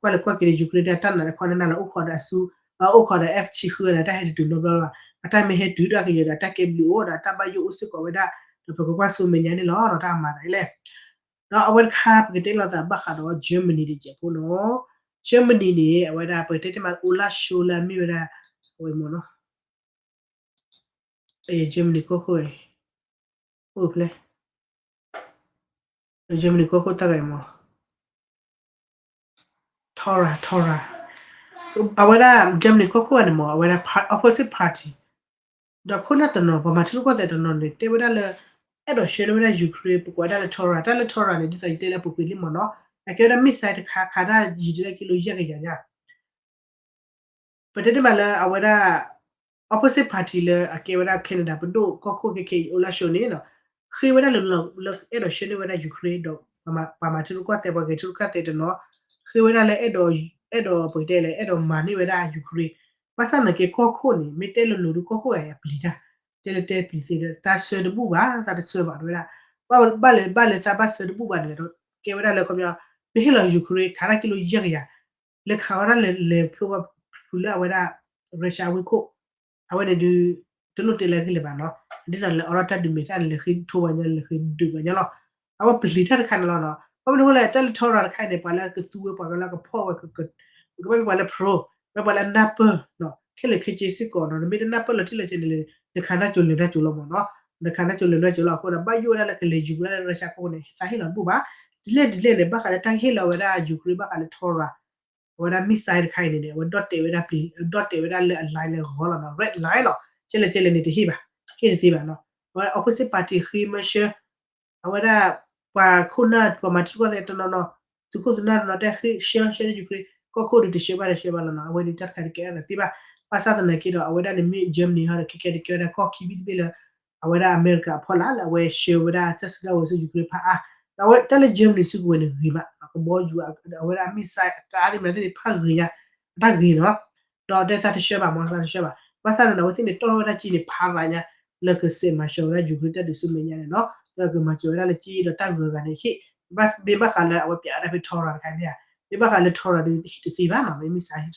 ကွၢ်လၢကွၢ်က့ၤဒီး Ukraine တၢ်တၢ်နးလၢခီန့ၣ်နးလၢအိၣ်ခိးဒီးအစူ အိၣ်ခိးဒီး F ဆံဃုန့ၣ် တၢ်ဟဲတတုၤနီတဘျီဘၣ်. အတၢ်မ့ၢ်ဟဲတုၤဒၣ်ကယဲၢ်ဒီး တၢ်ကဲဘျုးအိၣ်ဒီး တၢ်ဘၣ်ယိၣ်အိၣ်စ့ၢ်ကီးဝဲဒၣ် ဒီးပကကွၢ်ဆူမဲာ်ညါန့ၣ်လီၤ ဒီးတၢ်မၤသးအံၤလဲၣ်. ဒီးအဝဲတခါ ပကတဲလီၤသးဘၣ်ဃးဒီး Germany တစဲးဖိနီၤ. Germany န့ၣ် အဝဲဒၣ်ပကတဲတ့ၢ်မး Olaf Scholz လၢအမ့ၢ်ဝဲဒၣ် အဝဲမ့ၢ်နီၤ Germany ကီၢ်ခိၣ်အံၤ အိၣ်ဖျဲၣ် Germany ကီၢ်ခိၣ်တၢ်ဂၤအံၤမ့ၢ် Tory Tory အဝဲဒၣ် Germany ကီၢ်ခိၣ်ဂၤန့ၣ်မ့ၢ် အဝဲဒၣ် opposite party ဒီးခိၣ်နၢ်တနီၤ ပှၤမၤထံရူၢ်ကီၢ်သဲးတနီၤန့ၣ် တဲဝဲဒၣ်လၢ အဲၣ်ဒိးဆှၢန့ၢ်ဝဲဒၣ် Ukraine ပကွၢ်ဒၣ်လၢ Tory တၢ်လၢ Tory န့ၣ် ဒ်သိးယတဲလၢပူၤကွံာ်လံမ့ၢ်နီၤ အကဲဝဲဒၣ် missile တခါ ခးတၢ်ယံၤတလၢကံလိယဲၢ်ကယၤညါ ပတဲတ့ၢ်မးလၢအဝဲဒၣ် opposite party လၢအကဲဝဲဒၣ် Canada ပဒိၣ်ကီၢ်ခိၣ်ခဲခဲအံၤ Olaf Scholz န့ၣ် ဃ့ဝဲဒၣ်လၢ လၢအဲၣ်ဒိးဆှၢန့ၢ်ဝဲဒၣ် Ukraine ဒီး ပှၤမၤထံရူၢ်ကီၢ်သဲး ပှၤဂဲၤထံရူၢ်ကီၢ်သဲးတနီၤ ဃ့ဝဲဒၣ်လၢအဲၣ်ဒိး အဲၣ်ဒိးပကတဲလဲၣ် အဲၣ်ဒိးမၤန့ၢ်ဝဲဒၣ် Ukraine ဘၣ်ဆၣ်သနာ်က့ကီၢ်ခိၣ်န့ၣ် မ့ၢ်တဲလိၤလိၤဒီးကီၢ်ခိၣ်ဂၤအံၤအပျံၤတၢ် တဲလၢတဲပျံၤသ့ဒီး သးဆၢတဘူၣ်ဘၣ် သးတဆၢဘၣ်တဝဲဒၣ် ဘၣ်လၢဘၣ်လၢသးဘၣ်ဆၢတဘူၣ်ဘၣ်န့ၣ် ကဲဝဲဒၣ်လၢခီပညီ မ့ၢ်ဟ့ၣ်လီၤ Ukraine ခးတၢ်ကံလိယဲၢ်ကယၤ လဲၤခးဝဲဒၣ်လဲၤလဲၤဖျိဘၣ်ဖုလၢအဝဲဒၣ် Russia ဝ့ၢ်ခိၣ် အဝဲန့ၣ်ဒုး တလိၣ်တဲလၢအဂ့ၢ်လၢၤဘၣ်နီၤ ဒ်သိးလၢအီၤထီၣ်တၢ်ဒုးမဲာ်သၣ်န့ၣ် လဲၤဃ့ထိပှၤညီ လဲၤဃ့ဒုးပှၤညီလီၤ အဝဲပျံၤတၢ်တခါန့ၣ်လီၤနီၤ ဘၣ်မနုၤအဃိလဲၣ် တၢ်လၢ Tory တခါအံၤန့ၣ် ပှၤလၢကသူဝဲပှၤကလၢကဖီၣ်ဝဲ ကဘၣ်မ့ၢ်ပှၤလၢ pro မ့ၢ်ပှၤလၢအနၢ်ပၢၢ် ခဲလၢာ်ခဲဆ့စ့ၢ်ကီးနီၤ နမ့ၢ်တနၢ်ပၢၢ်လီၤတံၢ်လီၤဆဲးန့ၣ် နခးနၢ်ကၠိလဲၤနၢ်ကၠိလီၤမ့ၢ်နီၤ နခးနၢ်ကၠိလဲၤနၢ်ကၠိလီၤအဃိဒီး ဘၣ်ယိၣ်ဝဲဒၣ်လၢကလဲၤယူၤဝဲဒၣ်လၢ Russia ကီၢ်ခိၣ်န့ၣ် သးဟ့ၣ်လီၤတဘူၣ်ဘၣ် ဒ်လဲၣ်ဒ်လဲၣ်န့ၣ် ဘၣ်ဃးလၢတၢ်ဟ့ၣ်လီၤဝဲဒၣ် Ukraine ဘၣ်ဃးလၢ Tory အဝဲဒၣ် missile တခါအံၤန့ၣ် အဝဲဒီၣ်တဲာ်ဝဲဒၣ်ပျံၤ ဒီၣ်တဲာ်ဝဲဒၣ်လၢအ line လၢဂီၤလီၤနီၤ red line လီၤ ကဲလဲၣ်ကဲလဲၣ်န့ၣ်တဟ့ၣ်ဘၣ် ဟ့ၣ်တသ့ဘၣ်နီၤ အဝဲ opposite party ဃ့မၢဆှၢ အဝဲဒၣ် ပှၤခိၣ်နၢ် ပှၤမၤထံရူၢ်ကီၢ်သဲးတနီၤနီၤ သုးခိၣ်သုးနၢ်တနီၤတဲဃ့ဆှၢဆှၢန့ၢ် Ukraine ကီၢ်ခိၣ်ဒုးတဆှၢဘၣ်တဆှၢဘၣ်လီၤနီၤ အဝဲန့ၣ်တၢ်တခါတကဲအသးသ့ဘၣ် ဘၣ်ဆၣ်သနာ်က့ဒီး အဝဲဒၣ်န့ၣ်မ့ၢ် Germany ဟီဒီး ခဲကဲတကဲဝဲဒၣ်ကီၢ်ခံဘ့ၣ်တဘ့ၣ်လၢ အဝဲဒၣ်အမဲရကၤအဖီလာ်လၢအဝဲဆှၢဝဲဒၣ်တၢ်စုကဝဲၤဆူ Ukraine ဖးအါ ဒီးအဝဲတၢ်လၢ Germany စုကဝဲၤန့ၣ်ဂ့ၤမး ကဘီယူၤ အဝဲဒၣ် missile အကါသ့ၣ်မနုၤသ့ၣ်န့ၣ် ဖးဂ့ၤညါ အတၢ်ဂ့ၤနီၤ ဒီးတဲသးတဆှၢဘၣ်မ့ၢ်သးတဆှၢဘၣ် ဘၣ်ဆၣ်သနာ်က့ အဝဲသ့ၣ်န့ၣ်တီၢ်ထီၣ်ဝဲဒၣ်က့န့ၣ် ဖးရၤညါ လၢကစဲးမၤစၢၤဝဲဒၣ် Ukraine တၢ်ဒုးဆူမဲာ်ညါန့ၣ်နီၤ လၢကမၤစၢၤဝဲဒၣ်လၢက့ဒီးတၢ်ဂုၤဂၤန့ၣ်ဟ့ၣ် ဘၣ်မ့ၢ်ဘၣ်ဃးလၢအဝဲပျးဝဲဒၣ်ဖဲ Tory တခါန့ၣ်ဧါ မ့ၢ်ဘၣ်ဃးလၢ Tory ဒုးဟ့ၣ်တသ့ဘၣ်နီၤ မ့ၢ် missile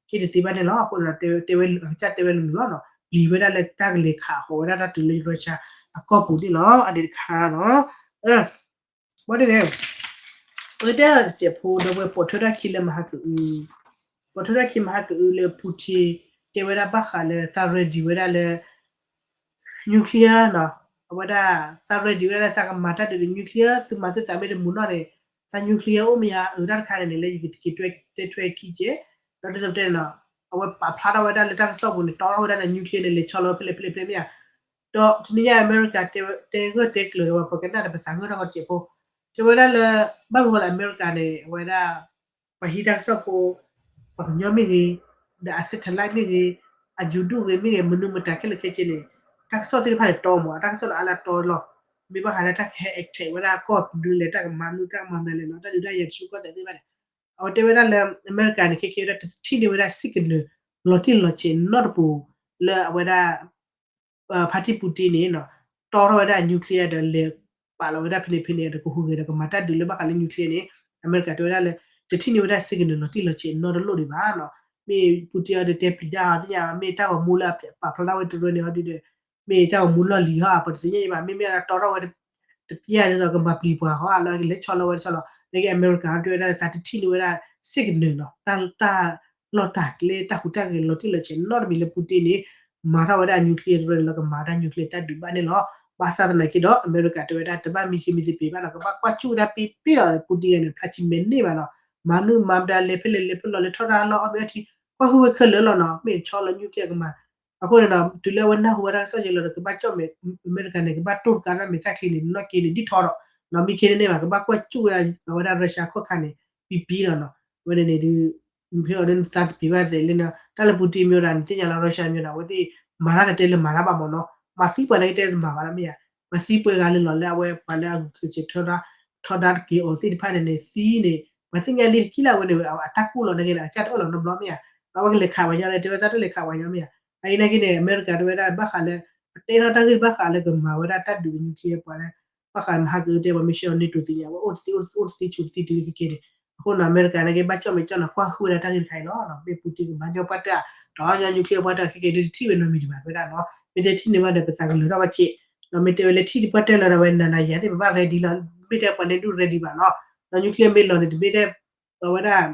ဟ့ၣ်တသ့ဘၣ်န့ၣ်လီၤ အဃိဒီးတဲဝဲ အကစၢ်တဲဝဲလၢမုာ်လီၤနီၤ ပျံၤဝဲဒၣ်လၢတၢ်ကလဲၤခးဃီၤဝဲဒၣ်တၢ်တုၤလၢ Russia အကီၢ်ပူၤန့ၣ်လီၤ အန့ၣ်တခါနီၤ ဘၣ်န့ၣ်န့ၣ် ပကတဲတစဲးဖိဒီးဝဲပိာ်ထွဲထီၣ်ခံလၢမဟါကအု ပိာ်ထွဲထီၣ်ခံမဟါကအုလၢ Putin တဲဝဲဒၣ်ဘၣ်ဃးလၢသး ready ဝဲဒၣ်လၢ nuclear နီၤ အဝဲဒၣ်သး ready ဝဲဒၣ်လၢသးကမၤတၢ်ဒုးဒီး nuclear သုမၤသုသးမ့ၢ်တမုာ်နီၢ်န့ၣ် သး nuclear အိၣ်မ့ၢ်ယါအုးတၢ်တခါန့ၣ်န့ၣ် လၢယကတဲထွဲခံကဲ ဒီးဒ်သိးပတဲန့ၣ်နီၤ အဝဲပာ်ဖျါထီၣ်ဝဲဒၣ်လၢတၢ်ကစီၣ်ပူၤန့ၣ် တီထီၣ်ဝဲဒၣ်န့ၣ် nuclear န့ၣ် လဲၤဆီလီၤဝဲဖဲလဲၣ်ဖဲလဲၣ်ဖဲလဲၣ်မ့ၢ်ဧါ ဒီးတနံၤညါအမဲရကၤတဲဂၢၢ်တဲကျၢၤဒီးဝဲပှၤကနၣ်ဒီးပသးဂၢၢ်ထီၣ်ကီတစဲးဖိ တဲဝဲဒၣ်လၢ ဘၣ်မနုၤဃိလၢအမဲရကၤန့ၣ် အဝဲဒၣ် ပှၤဟံးတၢ်ကစီၣ်ဖိ ပှၤကညီမ့ၢ်ဂ့ၤ ဒီးအ satellite မ့ၢ်ဂ့ၤ အယူၤဒူၣ်ဂ့ၤမ့ၢ်ဂ့ၤ မနုၤမတၤခဲလၢာ်ခဲဆ့န့ၣ် တၢ်ကစီၣ်သ့ၣ်တဖၣ်န့ၣ်တီမး တၢ်ကစီၣ်လၢအါလၢအတီလီၤ မ့ၢ်ဘၣ်ဃးလၢတၢ်ကဟဲ attack ဝဲဒၣ်ကီၢ်ဒုးလဲၣ် တၢ်ကမၤမနုၤတၢ်ကမၤမနုၤလဲၣ်နီၤ တၢ်ဒုးတၢ်ယၤထံရူၢ်ကီၢ်သဲးသ့ၣ်တဖၣ်န့ၣ် အဝဲတဲဝဲဒၣ်လၢ အမဲရကၤန့ၣ် ခဲကဲဝဲဒၣ်တထံၣ်န့ၢ်ဝဲဒၣ် signal လီၤတံၢ်လီၤဆဲးနီတပူၤ လၢအဝဲဒၣ် ဖါတံၢ်ပူၤတ့န့ၣ်နီၤ တီထီၣ်ဝဲဒၣ်အ nuclear ဒီးလဲၤပာ်လီၤဝဲဒၣ်ဖဲန့ၣ်ဖဲန့ၣ်ဒီးကဟူးဂဲၤဒီး ကမၤတၢ်ဒုးလၢဘၣ်ဃးလၢ nuclear န့ၣ် အမဲရကၤတဲဝဲဒၣ်လၢ တထံၣ်န့ၢ်ဝဲဒၣ် signal လီၤတံၢ်လီၤဆဲးနီတလိၣ်ဒံးဘၣ်နီၤ မ့ၢ်ပူၤတ့အီၤဒီးတဲပျံၤတၢ်အီၤသ့ၣ်ညါ မ့ၢ်တၢ်ဂီၤမူလၢအပာ်ဖျါထီၣ်ဝဲတရၢန့ၣ်အီၤဒုးဒီး မ့ၢ်တၢ်ဂီၤမူလီၢ်လံၤဟီ အပတသ့ၣ်ညါအံၤဘၣ် မ့မ့ၢ်ဒၣ်တီထီၣ်ဝဲ တပျဲဒ်သိးကမၤပျံၤပှၤဟီ အလၢကလဲၤဆီလီၤဝဲတဆီလီၤ နာ်က့အမဲရကၤတဲဝဲဒၣ်လၢသးတထံၣ်န့ၢ်ဝဲဒၣ် signal နီၤ တၢ် တၢ်လီၢ်တၢ်ကျဲ တၢ်ဟူးတၢ်ဂဲၤလီၤတံၢ်လီၤဆဲးနီတမံၤလၢပူၤတ့န့ၣ် မၤထီၣ်ဝဲဒၣ် nuclear တရၢန့ၣ်လီၤ ကမၤဝဲဒၣ် nuclear တၢ်ဒုးဘၣ်န့ၣ်လီၤ ဘၣ်ဆၣ်သနာ်က့ဒီး အမဲရကၤတဲဝဲဒၣ် တဘၣ်မံခ့မံသပ့ၤဘၣ်နီၤ ကဘၣ်ကွၢ်စူၣ်ဝဲဒၣ်ပ့ပ့ၢ်ဒီး ပူၤတ့န့ၣ် ဖျါဆံမဲာ်န့ၢ်ဘၣ်နီၤ မၤမနုၤမၤမတၤလဲၤဖဲလဲၣ်လဲၤဖဲလဲၣ်လဲၤထီၣ်တၢ်လီၢ်အီၣ်မ့ၢ်အီထံ ကွၢ်ဟုၣ်ဝဲခဲလၢာ်လီၤနီၤ မ့ၢ်ဆီလီၤ nuclear ကမၤ အဃိန့ၣ်ဒီး တုၤလၢအဝဲနၢ်ဟူဝဲဒၣ်ကစီၣ်ယဲလီၤဒီး ကဘၣ်ကၠီၣ်မဲာ် အမဲရကၤန့ၣ် ကဘၣ်တိၢ်တကးတၢ်မဲာ်သၣ်ချ့န့ၣ် နီၢ်က့န့ၣ် ဒ်ထီဒီး နီၢ်မံခ့န့ၣ်န့ၣ်ဘၣ် ကဘၣ်ကွၢ်စူၣ်ဝဲဒၣ် အဝဲဒၣ် Russia ခီၣ်ခါန့ၣ် ပံပံလီၤနီၤ အဝဲန့ၣ်န့ၣ်ဒုး ဖဲအီၤဒ်နသးသပ့ၤဘၣ်သဲးလၢနီၤ တၢ်လၢပူၤတ့မ့ၢ်ဝဲဒၣ် နသ့ၣ်ညါလီၤ Russia မ့ၢ်ဝဲဒၣ် အဝဲသ့ၣ် မၤတၢ်တတဲလၢမၤတၢ်ဘၣ်မ့ၢ်နီၤ မၤသံပှၤန့ၣ်ကတဲတမၤဘၣ်လီၤမ့ၢ်ဧါ မၤသံပှၤဂၤလၢလီၤလၢအဝဲပှၤလၢအဂုာ်ကျဲးစၢးထၢထီၣ် ထီဒါတက့ၢ်အီၤသ့ၣ်တဖၣ်န့ၣ်န့ၣ် သံန့ၣ် ပှၤသ့ၣ်ညါလံတကံလၢ်ဝဲန့ၣ် အတၢ်ကူၣ်လီၤနာ်က့န့ၣ် အကစၢ်တအၢၣ်လီၤနီတဘျီမ့ၢ်ဧါ, အဝဲကလဲၤခးပှၤညီလၢ တဲဝဲသးတလဲၤခးပှၤညီမ့ၢ်ဧါ, အအံၤနာ်က့န့ၣ် အမဲရကၤတဲဝဲဒၣ် ဘၣ်ဃးလၢ ပတဲထီၣ်တၢ်ဂ့ၢ်ဘၣ်ဃးလၢကမၤဝဲဒၣ်တၢ်ဒုး nuclear ပှၤလၢ ဘၣ်ဃးမဟါကတဲပှၤမ့ၢ်ဆှၢအီၤ NATO သ့ၣ်ညါ အဝဲအိၣ်တသ့အိၣ်တသ့ဆူၣ်တသ့တုၤခဲကဲန့ၣ်, အဃိန့ၣ် အမဲရကၤနာ်က့ ဘၣ်ကၠီၣ်မဲာ်ကၠီၣ်နၤ ကွၢ်ဃုာ်ဝဲဒၣ်တၢ်ဂ့ၢ်တခါအံၤလီၤ. မ့ၢ်ပူတ့ကမၤညီပှၢ်တၢၢ် ဒီးညီ nuclear ပှၢ်တၢၢ်ခဲကဲဒုးတထံၣ်ဝဲနီတမံၤဒံးဘၣ် တဲဝဲဒၣ်နီၤ, မ့ၢ်တဲထံၣ်န့ၢ်ဘၣ်ဒီး ပသးကလၢၤထီၣ်ဘၣ်စ့ၢ်, ဒီးမ့ၢ်တဲဝဲလၢထံၣ်တပှၢ်တၢၢ်လၢၤဒီး အဝဲနၤနၤယၤသ့ၣ် ပဘၣ် ready လီၤ, မ့ၢ်တဲပှၤန့ၣ်ဒုး ready ဘၣ်နီၤ, ဒီး nuclear မ့ၢ်လီၤန့ၣ် တမ့ၢ်ထဲ အဝဲဒၣ်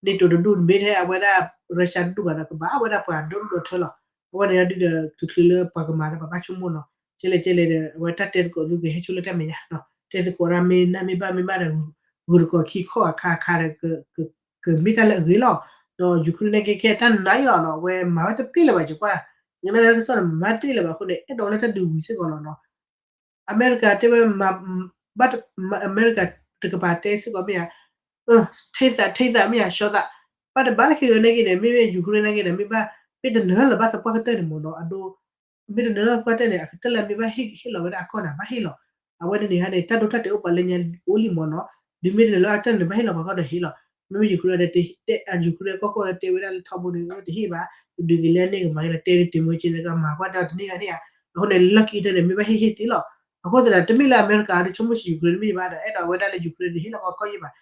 NATO တဒူၣ် တမ့ၢ်ထဲအဝဲဒၣ် Russia တဒူၣ်ဘၣ်ဒီး ကဘၣ်အဝဲဒၣ်ပှၤဒိၣ်ဒိၣ်ထၢလီၤ. အဝဲန့ၣ်ဒုးဒီး တချုးလၢပှၤကမၤဒီး ပှၤဘၣ်ဆိကမိၣ်နီၤ, ကဲလဲၣ်ကဲလဲၣ်ဒီး အဝဲတၢ်တဲသကိးဒုးကဟဲဆိလၢတၢ်မဲာ်ညါ, တဲသကိးဒၣ်မ့ၢ်နၢ်မ့ၢ်ဘၣ်မ့ၢ်ဘၣ်ဒီး ဂုာ်တကိးခံခီၣ်အခါခါဒီး ကမ့ၢ်တၢ်လၢအဂ့ၤလီၤ. ဒီး Ukraine နာ်က့ခဲအံၤတၢ်နာ်အံၤလီၤနီၤ, အဝဲမၤဝဲတပ့ၢ်လၢၤဘၣ် ယကွၢ်, ယနာ်လၢတၢ်ကစီၣ်န့ၣ် မၤတပ့ၢ်လၢၤဘၣ်အဃိန့ၣ် အဲၣ်ဒိးလၢတၢ်ဒုးဝံၤစ့ၢ်ကီးလီၤနီၤ. အမဲရကၤတဲဝဲ ဘၣ် အမဲရကၤတကပၤတဲစ့ၢ်ကီးမ့ၢ်ဧါ, ထံသးထံသးမ့ၢ်ဧါ ဆှီသး, ဘၣ်တဘၣ်လၢခံဂ့ၤနာ်က့န့ၣ် မ့မ့ၢ် Ukraine နာ်က့န့ၣ် မ့ၢ်ဘၣ် မ့ၢ်တနၢၤလၢၤဘၣ်သပှၢ်ကတၢၢ်န့ၣ်မ့ၢ်နီၤ, အဒိ မ့ၢ်တနၢၤလၢၤသပှၢ်ကတၢၢ်န့ၣ် အကတၢၢ်လၢအမ့ၢ်ဘၣ်ဟ့ၣ်လီၤဝဲဒၣ်အကီၢ်န့ၣ် ဘၣ်ဟ့ၣ်လီၤ. အဝဲန့ၣ်န့ၣ်ဟါန့ၣ် တၢ်ဒိတၢ်တဲာ်အိၣ်ပှၤလၢညါအိၣ်လံမ့ၢ်နီၤ, ဒုးမ့ၢ်တနၢၤလၢအကတၢၢ်န့ၣ် ဘၣ်ဟ့ၣ်လီၤပှၤကီၢ်န့ၣ်ဟ့ၣ်လီၤ. မ့မ့ၢ် Ukraine တဲ Ukraine ကီၢ်ကီၢ်လၢတဲဝဲဒၣ်လၢထီဘိန့ၣ် တဟ့ၣ်ဘၣ်, ဒုးက့ၤလၢအန့ၢ်ကမၤက့ၤလီၤ တဲဒုးတ့ၢ်မ့ၢ်က့ၤန့ၣ် ကမၤကွၢ်တၢ်တန့ၢ်ဂၤန့ၣ်ဧါ. အဃိန့ၣ် လၢခံကတၢၢ်န့ၣ် မ့ၢ်ဘၣ်ဟ့ၣ်ဟ့ၣ်သ့လီၤ. အဃိသတး တမ့ၢ်လၢအမဲရကၤဒုးဆိကမိၣ်ဆံး Ukraine တမ့ၢ်ဘၣ်ဒီး အဲၣ်ဒိးဝဲဒၣ်လၢ Ukraine ဒုးဟ့ၣ်လီၤကီၢ်ကီၢ်ယံၣ်ဘၣ်, နာ်က့ကျဲ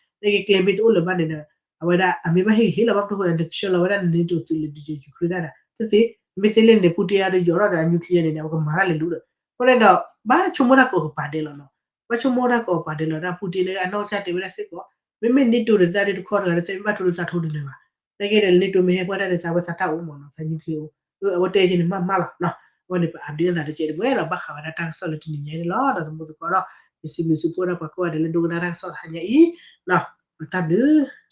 မ့ၢ်တအိၣ်လၢၤဘၣ်န့ၣ်ဒီး အဝဲဒၣ်အမ့ၢ်ဘၣ်ဟ့ၣ်ကဟ့ၣ်လီၤဘၣ်ပဒိၣ်ဃိဒီး နကဆှၢလီၤဝဲဒၣ်န NATO သုးလၢဒုးယ Ukraine တၢ်ဒီး တသ့, မ့ၢ်သ့လၢန့ၣ် ပူတ့အါဒုးယီၤထီၣ်ဒီး nuclear န့ၣ်န့ၣ် အဝဲကမၤတၢ်လဲၤလူၤဒီး အဃိန့ၣ်ဒီး ဘၣ်ဆိကမိၣ်တၢ်ကိးကပၤဒဲးလီၤနီၤ, ဘၣ်ဆိကမိၣ်တၢ်ကိးကပၤဒဲးလီၤ. ဒီးပူတ့လၢအနီၢ်ကစၢ်တဲဝဲဒၣ်စ့ၢ်ကီး မ့မ့ၢ် NATO တသ့ဒုးတခီတဂၤတသ့ မ့ၢ်ဘၣ်ထိဒုးသးထိဒုးနၢၤဘၣ်, နာ်က့ဒီး NATO မ့ၢ်ဟဲပှၢ်တၢ်ဒီး သးဝဲသးတၢ်အိၣ်မ့ၢ်နီၤ, သး nuclear အိၣ်, အဝဲတဲက့ၤန့ၣ်မ့ၢ်မ့ၢ်လီၤ. အဝဲန့ၣ် ပ update အသးတကဲးတမှဲဒီး ဘၣ်ဃးဝဲဒၣ်တၢ်ကစီၣ်လၢတနံၤညါအံၤန့ၣ်လီၤ. ဒီးသမူသကိးဒီး ယစံးဘျုးစံးဖှိၣ်ဒၣ်ပှၤကိးဂၤဒဲးလၢဒိကနၣ်တၢ်ကစီၣ်တဟါညါအံၤ, တၢ်ဘျုး